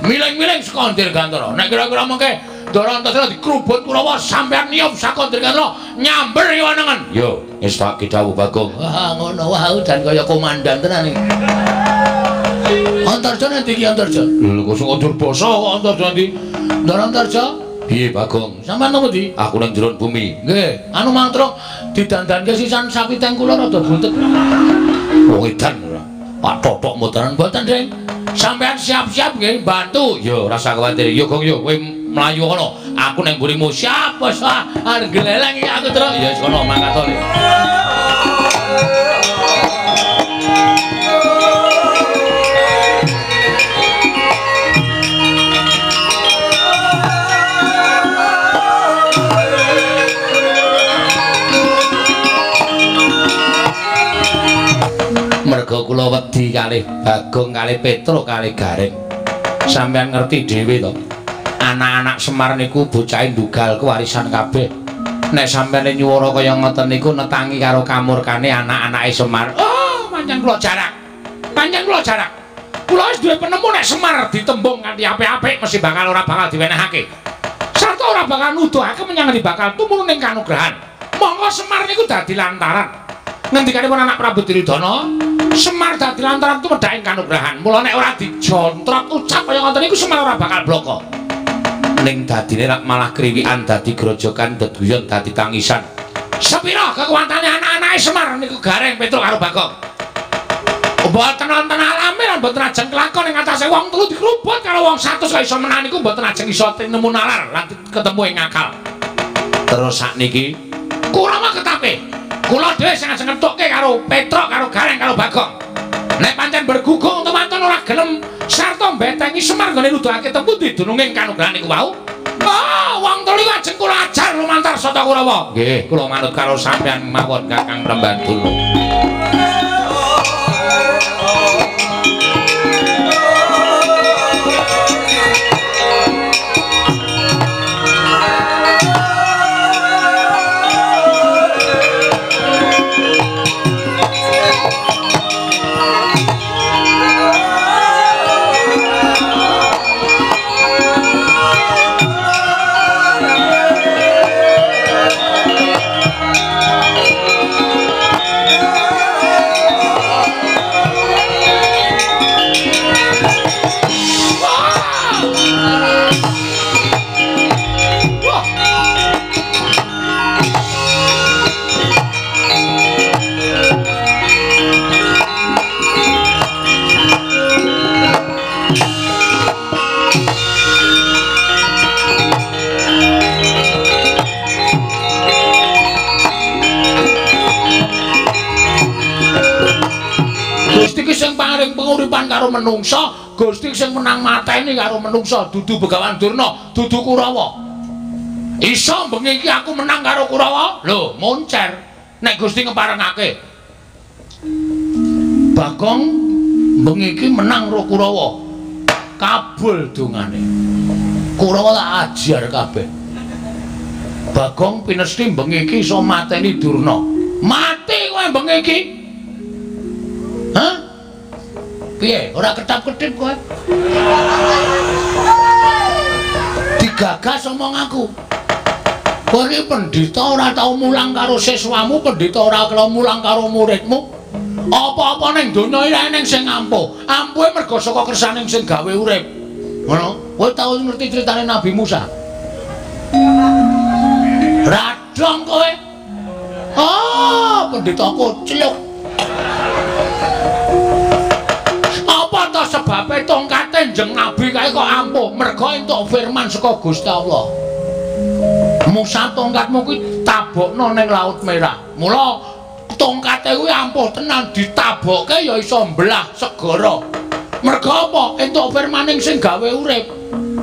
Speaker 1: Miling-miling saka Dirgantara. Nek kira-kira mengke Ndara Antasena dikrubut Kurawa sampean niyup saka Dirgantara nyamber kiwa nengen. Iya, wis tak dawuh Bagong. Wah, ngono. Wah, udan kaya komandan tenan iki. Antarja nanti iki Antarja. Lho kok sing Durbasa kok Antarja nanti. Ndara Antarja. Piye Bagong? Sampeyan nang ndi? Aku nang jero bumi. Nggih, anu mantra didandanke sisan sapi teng kula rada buntet. Wong edan ora. Pak Totok mboten mboten, Ding. Sampeyan siap-siap nggih bantu. Ya ora usah kuwatir. Ya Gong ya kowe mlayu kono. Aku nang mburimu. Siap, bos. Arep gleleng iki aku terus. Ya wis kono mangkat to. Merga kula wedi kalih Bagong kalih Petruk kalih Gareng. Sampeyan ngerti dhewe to. Anak-anak Semar niku bocahe ndugal kewarisan kabeh. Nek sampeyan nyuwara kaya ngoten niku netangi karo kamurkane anak-anake Semar. Oh, pancen kula jarak. Pancen kula jarak. Kula wis duwe penemu nek Semar ditembung kanthi apik-apik mesti bakal ora bakal diwenehake. Sarta ora bakal nuduhake menyang endi bakal tumurun ing kanugrahan. Monggo Semar niku dadi lantaran. Ngendikanipun anak Prabu Duryudana, Semar dadi lantaran tumedhak ing kanugrahan. Mula nek ora dijontrot ucap kaya ngoten niku Semar ora bakal bloko. Ning dadine rak malah kriwikan dadi grojokan deduyon dadi tangisan. Sepira kekuatane anak-anake Semar niku Gareng Petruk karo Bagong. Mboten wonten alame lan mboten ajeng kelakon ing atase wong telu dikrubut karo wong 100 kok iso menang niku mboten ajeng iso tinemu nalar lan ketemu ing akal. Terus sakniki Kurawa ketape. Kula dhewe sing ajeng ngethukke karo Petruk karo Gareng karo Bagong. Nek pancen bergugung temanten ora gelem sarta mbetengi Semar nggone nuduhake tepundi dununging kanugrahan niku wau. Oh, wong telu iku ajeng kula ajar lumantar Sata Kurawa. Nggih, kula manut karo sampeyan mawon Kakang Prembanduna. Karo menungsa, Gusti sing menang mateni karo menungsa, dudu Begawan Durna, dudu Kurawa. Iso bengi iki aku menang karo Kurawa? Lho, moncer. Nek Gusti ngeparengake. Bagong bengi iki menang karo Kurawa. Kabul dongane. Kurawa tak ajar kabeh. Bagong pinesti bengi iki iso mateni Durna. Mati kowe bengi iki. Hah? Piye? Ora ketap-ketip kowe. Digagas omong aku. Kowe iki pendhita ora tau mulang karo siswamu, pendhita ora tau mulang karo muridmu. Apa-apa ning donya iki eneng sing ampuh. Ampuhe mergo saka kersane sing gawe urip. Ngono. Kowe tau ngerti critane Nabi Musa? Radong kowe. Oh, pendhita kocluk. Apa sebabe tongkate njeng Nabi kae kok ampuh? Mergo entuk firman saka Gusti Allah. Musa tongkatmu kuwi tabokno ning Laut Merah. Mula tongkate kuwi ampuh tenan, ditabokke ya iso mbelah segara. Mergo apa? Entuk firmaning sing gawe urip.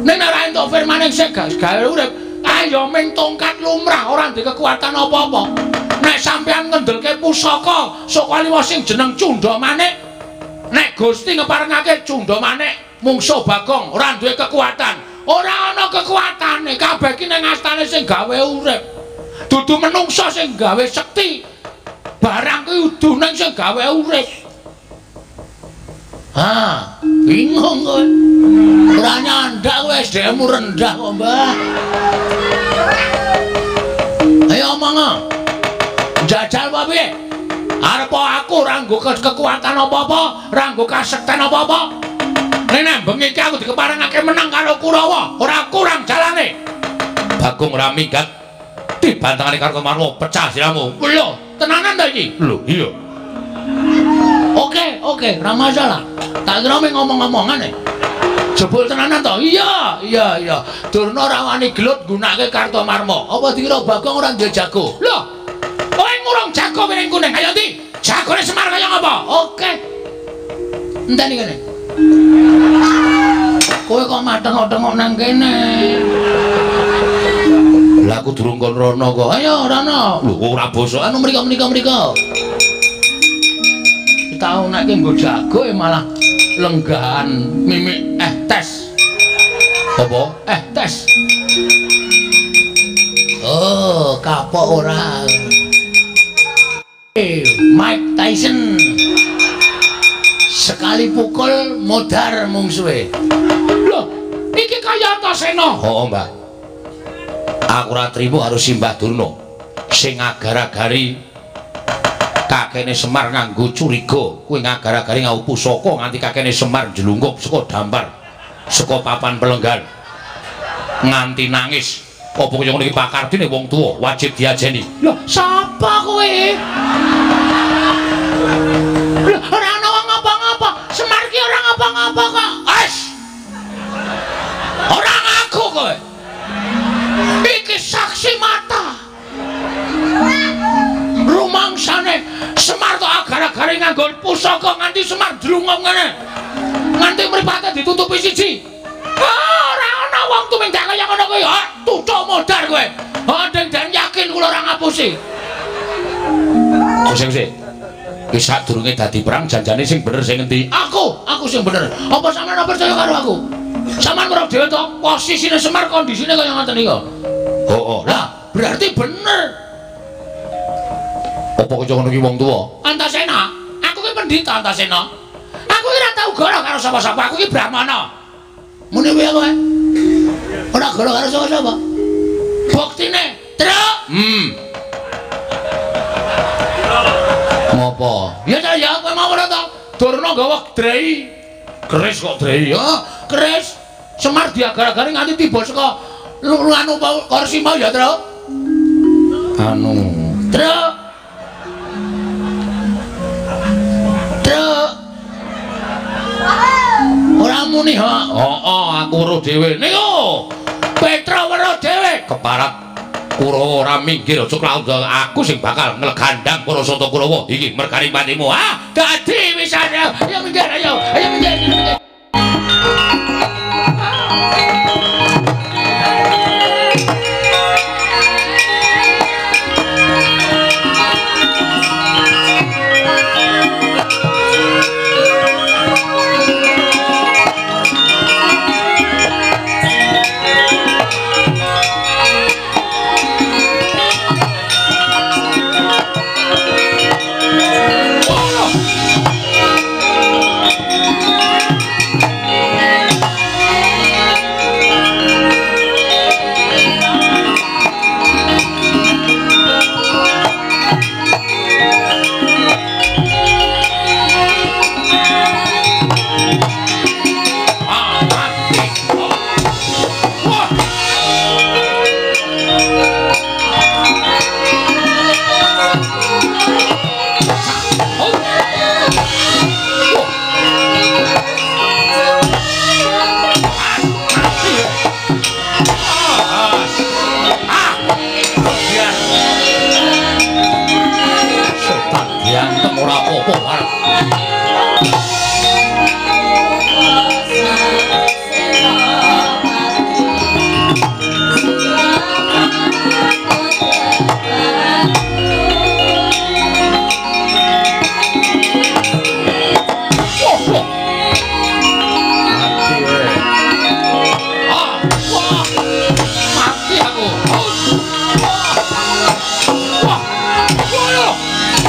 Speaker 1: Ning nek ora entuk firmaning sing gawe urip, ayo ming tongkat lumrah ora ndek kekuatan apa-apa. Nek sampeyan ngendelke pusaka saka liwa sing jeneng Cundha Manik, nek Gusti ngeparengake Cundha Manik mungsuh Bagong ora duwe kekuatan. Ora ana kekuatane, kabeh iki ning astane sing gawe urip. Dudu menungsa sing gawe sekti. Barang kuwi udu nang sing gawe urip. Ha, bingung kowe. Ora nyandak kowe SDM-mu rendah kok, Mbah. Ayo omong. Jajal apa piye? Arep aku ora nggo kekuatan apa-apa, ora nggo kasekten apa-apa. Nek bengi iki aku dikeparengake menang karo Kurawa, ora kurang jalane. Bagong ora minggat. Dibantangane karo Marwa pecah siramu. Lho, tenanan ta iki? Lho, iya. Oke, oke, ora masalah. Tak kira mung ngomong-ngomongan e. Jebul tenanan to? Iya, iya, iya. Durna ora wani gelut nggunakake Kartomarma. Apa dikira Bagong ora duwe jago? Lho, kowe ngurung jago piring kuning. Ayo ndi? Jagone Semar kaya ngapa? Oke. Enteni kene. Kowe kok mateng-tengok nang kene. Lah aku durung kon rono kok. Ayo rono. Lho ora bosok. Anu mriko mriko mriko. Tau nek nggo jago malah lenggahan mimik tes. Apa? Tes. Oh, kapok ora. Mike Tyson. Sekali pukul modar mungsuhe. Lho, iki kaya Antasena. Heeh, Mbah. Aku ora trimo karo Simbah Durna sing agar-agari kakene Semar nganggo curiga, kuwi ngagar-agari nganggo pusaka nganti kakene Semar njlungkup saka dampar, saka papan pelenggan. Nganti nangis. Apa kaya ngono iki pakardine wong tuwa wajib diajeni. Lho, sapa kowe? Lho, ora ana wong ngapa-ngapa. Semar ki ora ngapa-ngapa kok. Wes. Ora ngaku kowe. Iki saksi mata. Rumangsane Semar tok agar-agare nganggo pusaka nganti Semar drungong ngene. Nganti mripate ditutupi siji. Ora ana wong tumindak kaya ngono kuwi. Tutuk modar kowe. Deng den yakin kula ora ngapusi. Oh sing sik. Wis sadurunge dadi perang janjane sing bener sing endi? Aku sing bener. Apa sampeyan ora percaya karo aku? Sampeyan ora dhewe to, posisine Semar kondisine kaya ngoten niku. Heeh. Lah, berarti bener. Apa kaya ngono ki wong tuwa? Antasena, aku ki pendhita Antasena. Aku ki ora tau goro karo sapa-sapa, aku ki Brahmana. Muni piye kowe? Ora goro karo sapa-sapa. Buktine, Truk. Ngopo? Ya ta ya, kowe mau ora to? Durna nggawa drei. Keris kok drei ya? Keris. Semar diagar-agari nganti tiba saka anu kursi mau ya, Truk. Anu, Truk. Truk. Ora muni ha. Heeh, aku weruh dhewe. Niku. Petra weruh dhewe keparat Kurawa ora minggir aja klaut aku sing bakal nglegandang para sata Kurawa iki mergane patimu. Ah, dadi wisan. Ayo minggir, ayo. Ayo minggir. Minggir.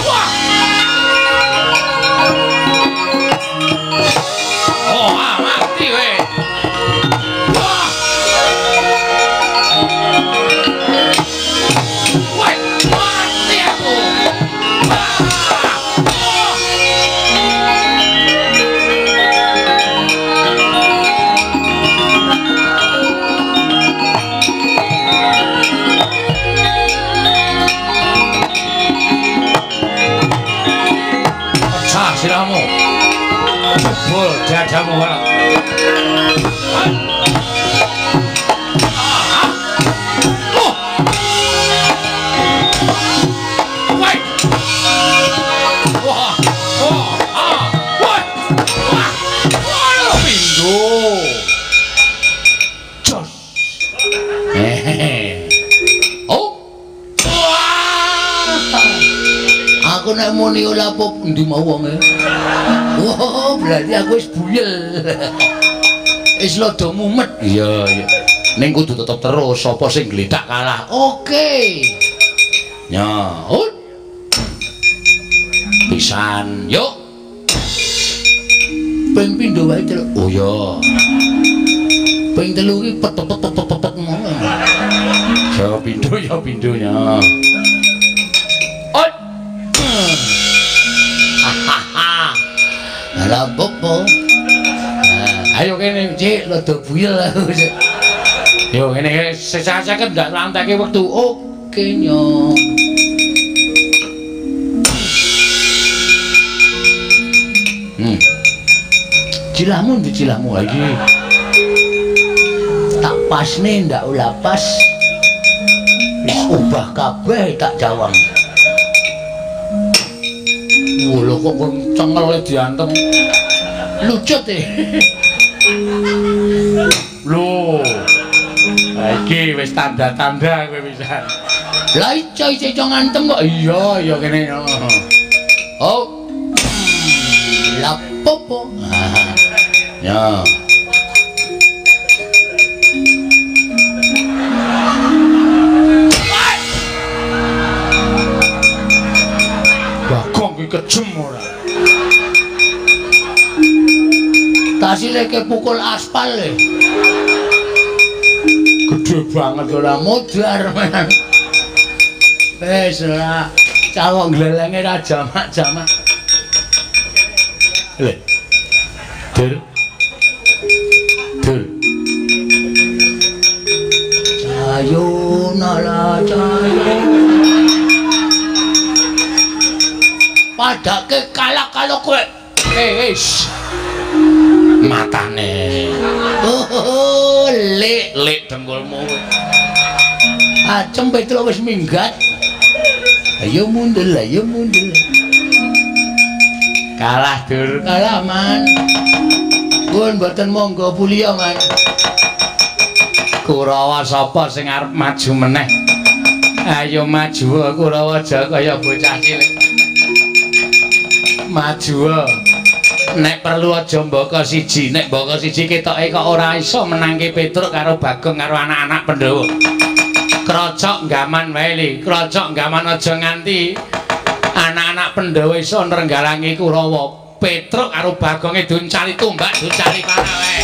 Speaker 1: Wah! siramu. Jebol dadamu ora. Jos. Oh. Wah. Aku nek muni ora pop endi mau wonge. Oh, berarti aku wis buyel. Wis rada mumet. Iya, iya. Ning kudu tetep terus sapa sing gledak kalah. Oke. Ya, oh. Pisan, yuk. Ping pindho wae celuk. Oh iya. Ping telu iki pet pet pet pet pet ngono. Ya pindho ya pindho ya. Oh. Hahaha. Lah opo? Ayo kene, Cik, rada buyel aku. Yo ngene sesah-sesah ndak lantake wektu. Oke nyo. Cilahmu ndi cilahmu lagi. Tak pasne ndak ulah pas. Wis ubah kabeh tak jawang. Lho kok cengel diantem. Lucut e. Lho. Ha iki wis tanda-tanda kowe pisan. Lah iso iso ngantem kok. Iya, iya kene. Oh. Lah popo. Ya. Bagong ki kejem ora. Tasile ke pukul aspal le. Gede banget ora modar men. Wis ora cawok glelenge ra jamak-jamak. Le. Dur. Dur. Cayo nala cayo. Padake kalah kalau kowe. Wis. Matane. Oh, lek lek dengkulmu. Acem Petruk wis minggat. Ayo mundur, ayo mundur. Kalah dur, kalah man. Pun mboten monggo puliya man. Kurawa sapa sing arep maju meneh? Ayo maju Kurawa aja kaya bocah cilik. Maju. Nek perlu aja mbaka siji, nek mbaka siji ketoke kok ora iso menangke Petruk karo Bagong karo anak-anak Pandhawa. Krocok gaman wae li, krocok gaman aja nganti anak-anak Pandhawa iso nrenggalangi Kurawa. Petruk karo Bagonge duncali tombak, duncali panah wae.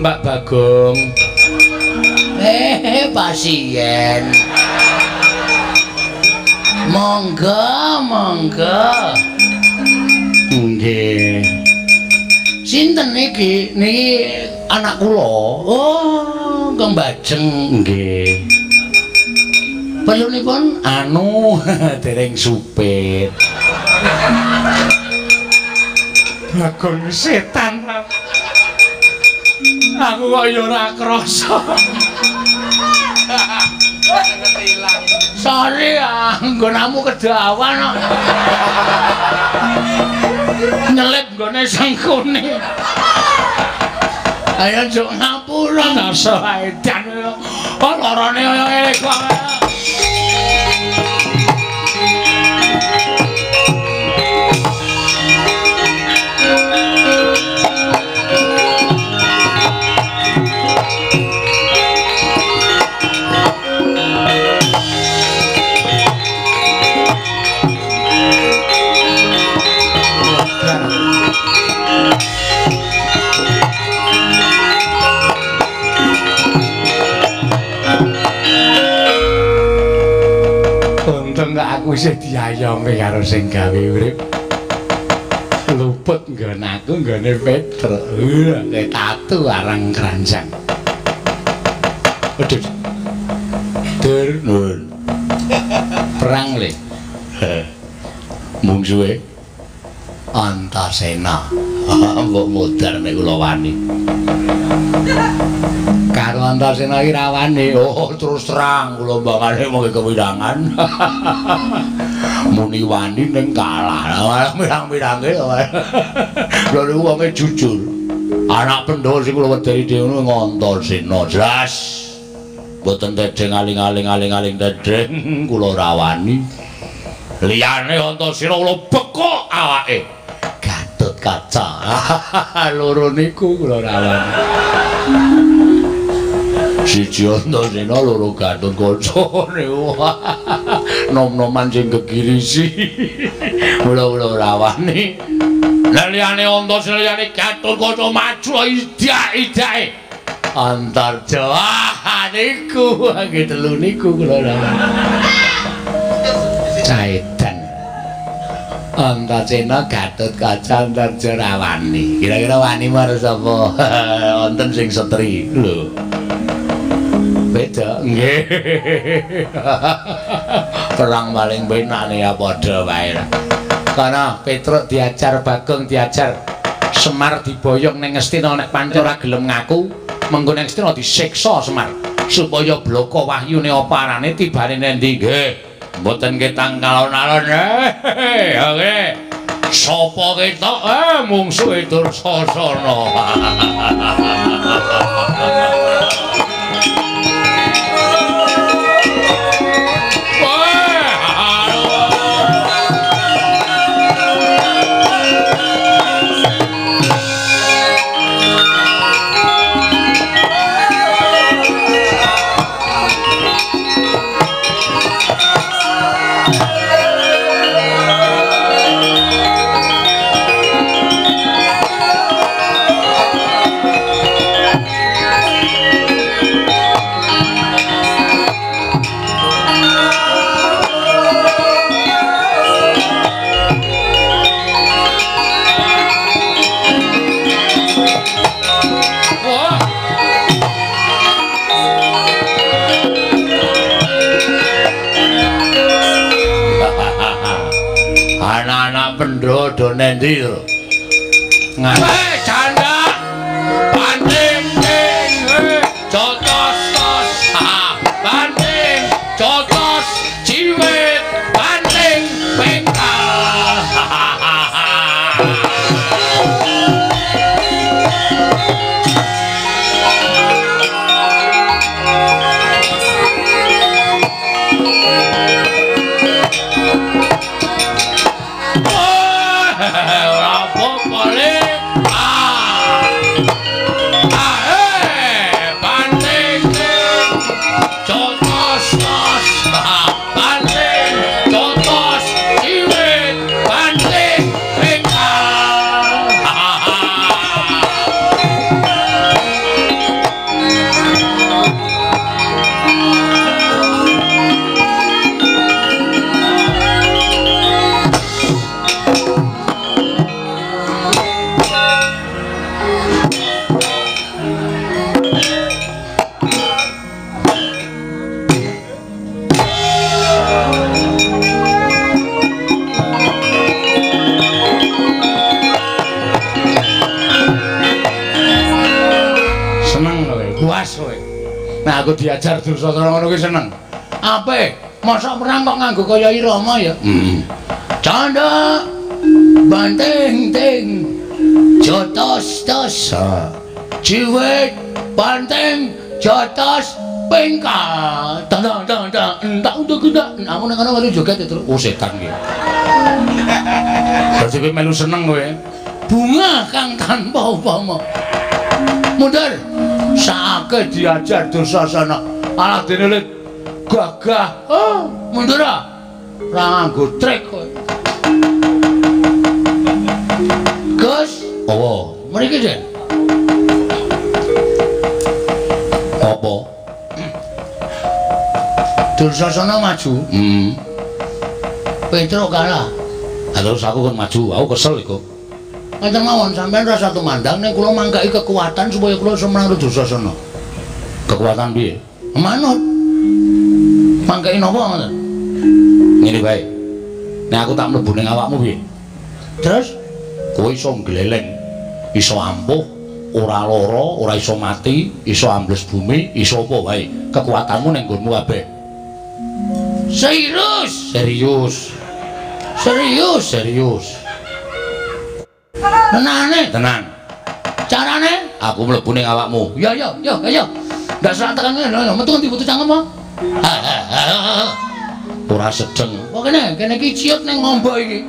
Speaker 1: Pak Bagong. Pasien. Monggo, monggo. Nggih. Sinten niki? Niki anak kula. Oh, Kang Bajeng. Nggih. Perlunipun anu dereng supit. Bagong setan. Aku kok ya ora krasa. Sorry ah, nggonamu kedawan kok. Nyelip nggone sengkune. Ayo njuk ngapura nasa edan. Oh lorone kaya ngene kok. Untung kok aku isih diayomi karo sing gawe urip. Luput nggon aku nggone Petruk. Kayak tatu arang keranjang. Aduh. Dur nun. Perang le. Mungsuhe Antasena. Mbok modar nek kula wani. Karo Antasena iki ra wani. Oh, terus terang kula mbangane mung kewirangan. Muni wani ning kalah. Mirang-mirange. Lha niku wonge jujur. Anak Pandhawa sing kula wedeni dhewe ngono Antasena. Jelas. Mboten tedheng aling-aling aling-aling tedheng kula ra wani. Liyane Antasena kula bekok awake. Gatut Kaca. Loro niku kula ra wani. Siji Antasena loro Gatut Kaca niku. Nom-noman sing gegirisi. Kula kula ra wani. Lah liyane Antasena liyane Gatut Kaca maju idak-idake. Antarja niku nggih telu niku kula ra wani. Caedan. Antasena Gatut Kaca Antarja ra wani. Kira-kira wani marang sapa? Wonten sing setri lho. Beda nggih. Perang paling penak ya padha wae. Karena Petruk diajar Bagong diajar Semar diboyong ning Ngastina nek pancen ora gelem ngaku, mengko ning Ngastina disiksa Semar supaya bloko wahyune apa arane tibane nendi nggih. Mboten ketang alon-alon. Oke. Sapa ketok mungsuhe Dursasana. Anak-anak do nendi lho. Hei janda banting ting jotos tos banting jotos ciwit banting bengkal. Nah aku diajar Dursasana ngono kuwi seneng. Ape? Mosok perang kok nganggo kaya irama ya? Canda banting ting jotos tos ciwit banting jotos pengkal tang tang tang entak untuk entak aku nang kono melu joget terus. Oh setan iki. Berarti kowe melu seneng kowe. Bunga kang tanpa upama. Mundur. Saake diajar Dursasana. Alah dene le gagah. Oh, mundur ah. Ora nganggo trik kowe. Gus, apa? Mriki, Den. Apa? Dursasana maju.
Speaker 2: Petruk kalah.
Speaker 1: Lah terus aku kon maju, aku kesel iku.
Speaker 2: Ngoten mawon sampean rasa tumandang ning kula mangkaki kekuatan supaya kula iso menang Dursasana.
Speaker 1: Kekuatan piye?
Speaker 2: Manut. Mangkaki napa ngoten?
Speaker 1: Ngene wae. Nek aku tak mlebu ning awakmu piye?
Speaker 2: Terus
Speaker 1: kowe iso ngleleng, iso ampuh, ora lara, ora iso mati, iso ambles bumi, iso apa wae. Kekuatanmu ning nggonmu kabeh.
Speaker 2: Serius?
Speaker 1: Serius.
Speaker 2: Serius,
Speaker 1: serius.
Speaker 2: Tenane,
Speaker 1: tenang.
Speaker 2: Carane
Speaker 1: aku mlebu ning awakmu.
Speaker 2: Ya ya ya ya. Ndak salah tekan ngene, metu ngendi putu cangkem apa?
Speaker 1: Ora sedeng.
Speaker 2: Kok kene, kene iki ciut ning ngombo iki.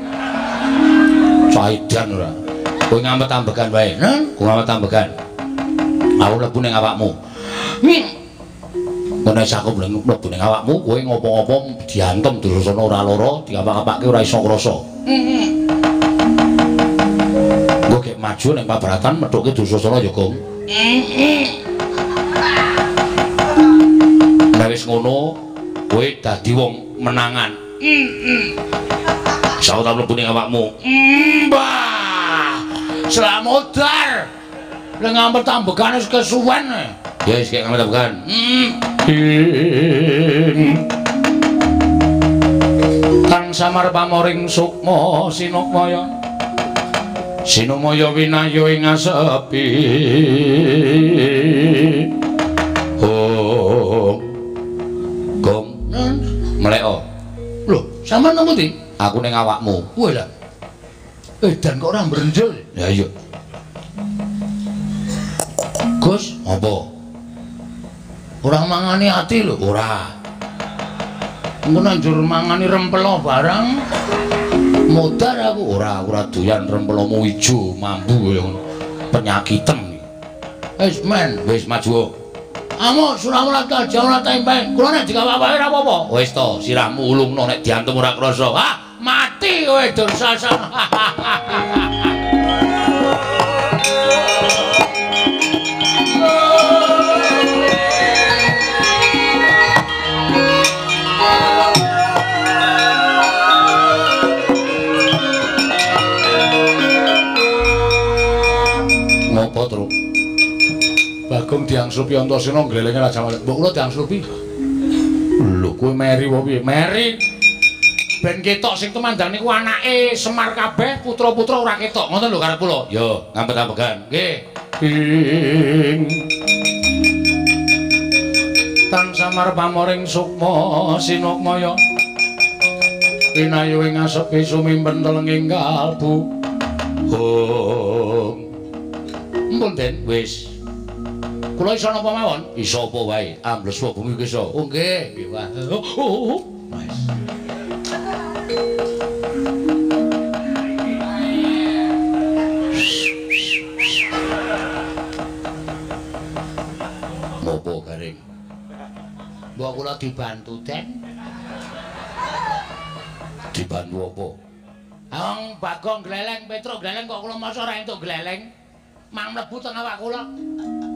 Speaker 1: Caidan ora. Kowe ngamet ambegan wae. Kowe ngamet ambegan. Aku mlebu ning awakmu. Nek aku mlebu ning awakmu, kowe ngopo-ngopo diantem Dursasana ora lara, diapak-apake ora iso krasa. Engko gek maju ning pabaratan methuke Dursasana ya, Gong. Nek wis ngono, kowe dadi wong menangan. Iso tak mlebu ning awakmu.
Speaker 2: Mbah. Slamodar. Lha ngampet ambegane wis kesuwen.
Speaker 1: Ya wis gek ngampet ambegan. Tan samar pamoring sukma sinukmaya. Sinumaya winayo ing asepi. Oh. Gong. Mleko.
Speaker 2: Lho, sampean nang pundi?
Speaker 1: Aku ning awakmu.
Speaker 2: Wah lah. Edan kok ora mbrenjel.
Speaker 1: Ya iya.
Speaker 2: Gus,
Speaker 1: apa?
Speaker 2: Ora mangani ati lho.
Speaker 1: Ora.
Speaker 2: Engko nek njur mangani rempelo barang modar aku.
Speaker 1: Ora, ora doyan rempelomu ijo mambu kaya ngono. Penyakiten.
Speaker 2: Wis men,
Speaker 1: wis maju.
Speaker 2: Amuk suramu ta jauh tempe. Kula nek dikawak-awake ora apa-apa.
Speaker 1: Wis to, sirahmu ulungno nek diantem ora krasa.
Speaker 2: Ah, mati kowe Dursasana.
Speaker 1: Ngopo, Truk?
Speaker 2: Bagong diangslupi Antasena nglelenge Raja Wali. Mbok kula diangslupi.
Speaker 1: Lho, kowe meri apa piye?
Speaker 2: Meri. Ben ketok sing tumandang niku anake Semar kabeh, putra-putra ora ketok. Ngoten lho karep kula.
Speaker 1: Yo, ngampet-ambegan.
Speaker 2: Nggih.
Speaker 1: Tan samar pamoring sukma sinukmaya. Winayu ing asepi sumimpen telenging kalbu. Om.
Speaker 2: Mpun Den,
Speaker 1: wis.
Speaker 2: Kula iso napa mawon?
Speaker 1: Iso apa wae, ambles wae bumi iso.
Speaker 2: Oh nggih, nggih wae.
Speaker 1: Wis. Ngopo garing?
Speaker 2: Mbok kula dibantu, Den.
Speaker 1: Dibantu apa?
Speaker 2: Wong Bagong gleleng, Petruk gleleng kok kula masa ora entuk gleleng. Mang mlebu teng awak kula.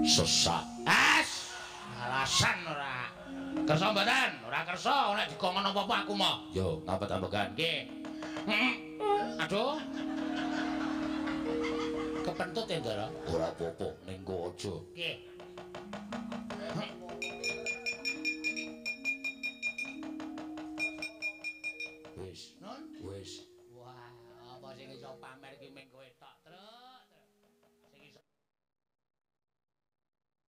Speaker 1: Sesak.
Speaker 2: As, alasan ora. Kersa mboten? Ora kersa, nek dikongkon apa-apa aku mau.
Speaker 1: Yo, ngampet-ambegan.
Speaker 2: Nggih. Aduh. Kepentut ya, Ndara?
Speaker 1: Ora apa-apa, ning kowe aja.
Speaker 2: Nggih.
Speaker 1: Wis.
Speaker 2: Nun?
Speaker 1: Wis.
Speaker 2: Wah, apa sing iso pamer ki ming kowe tok.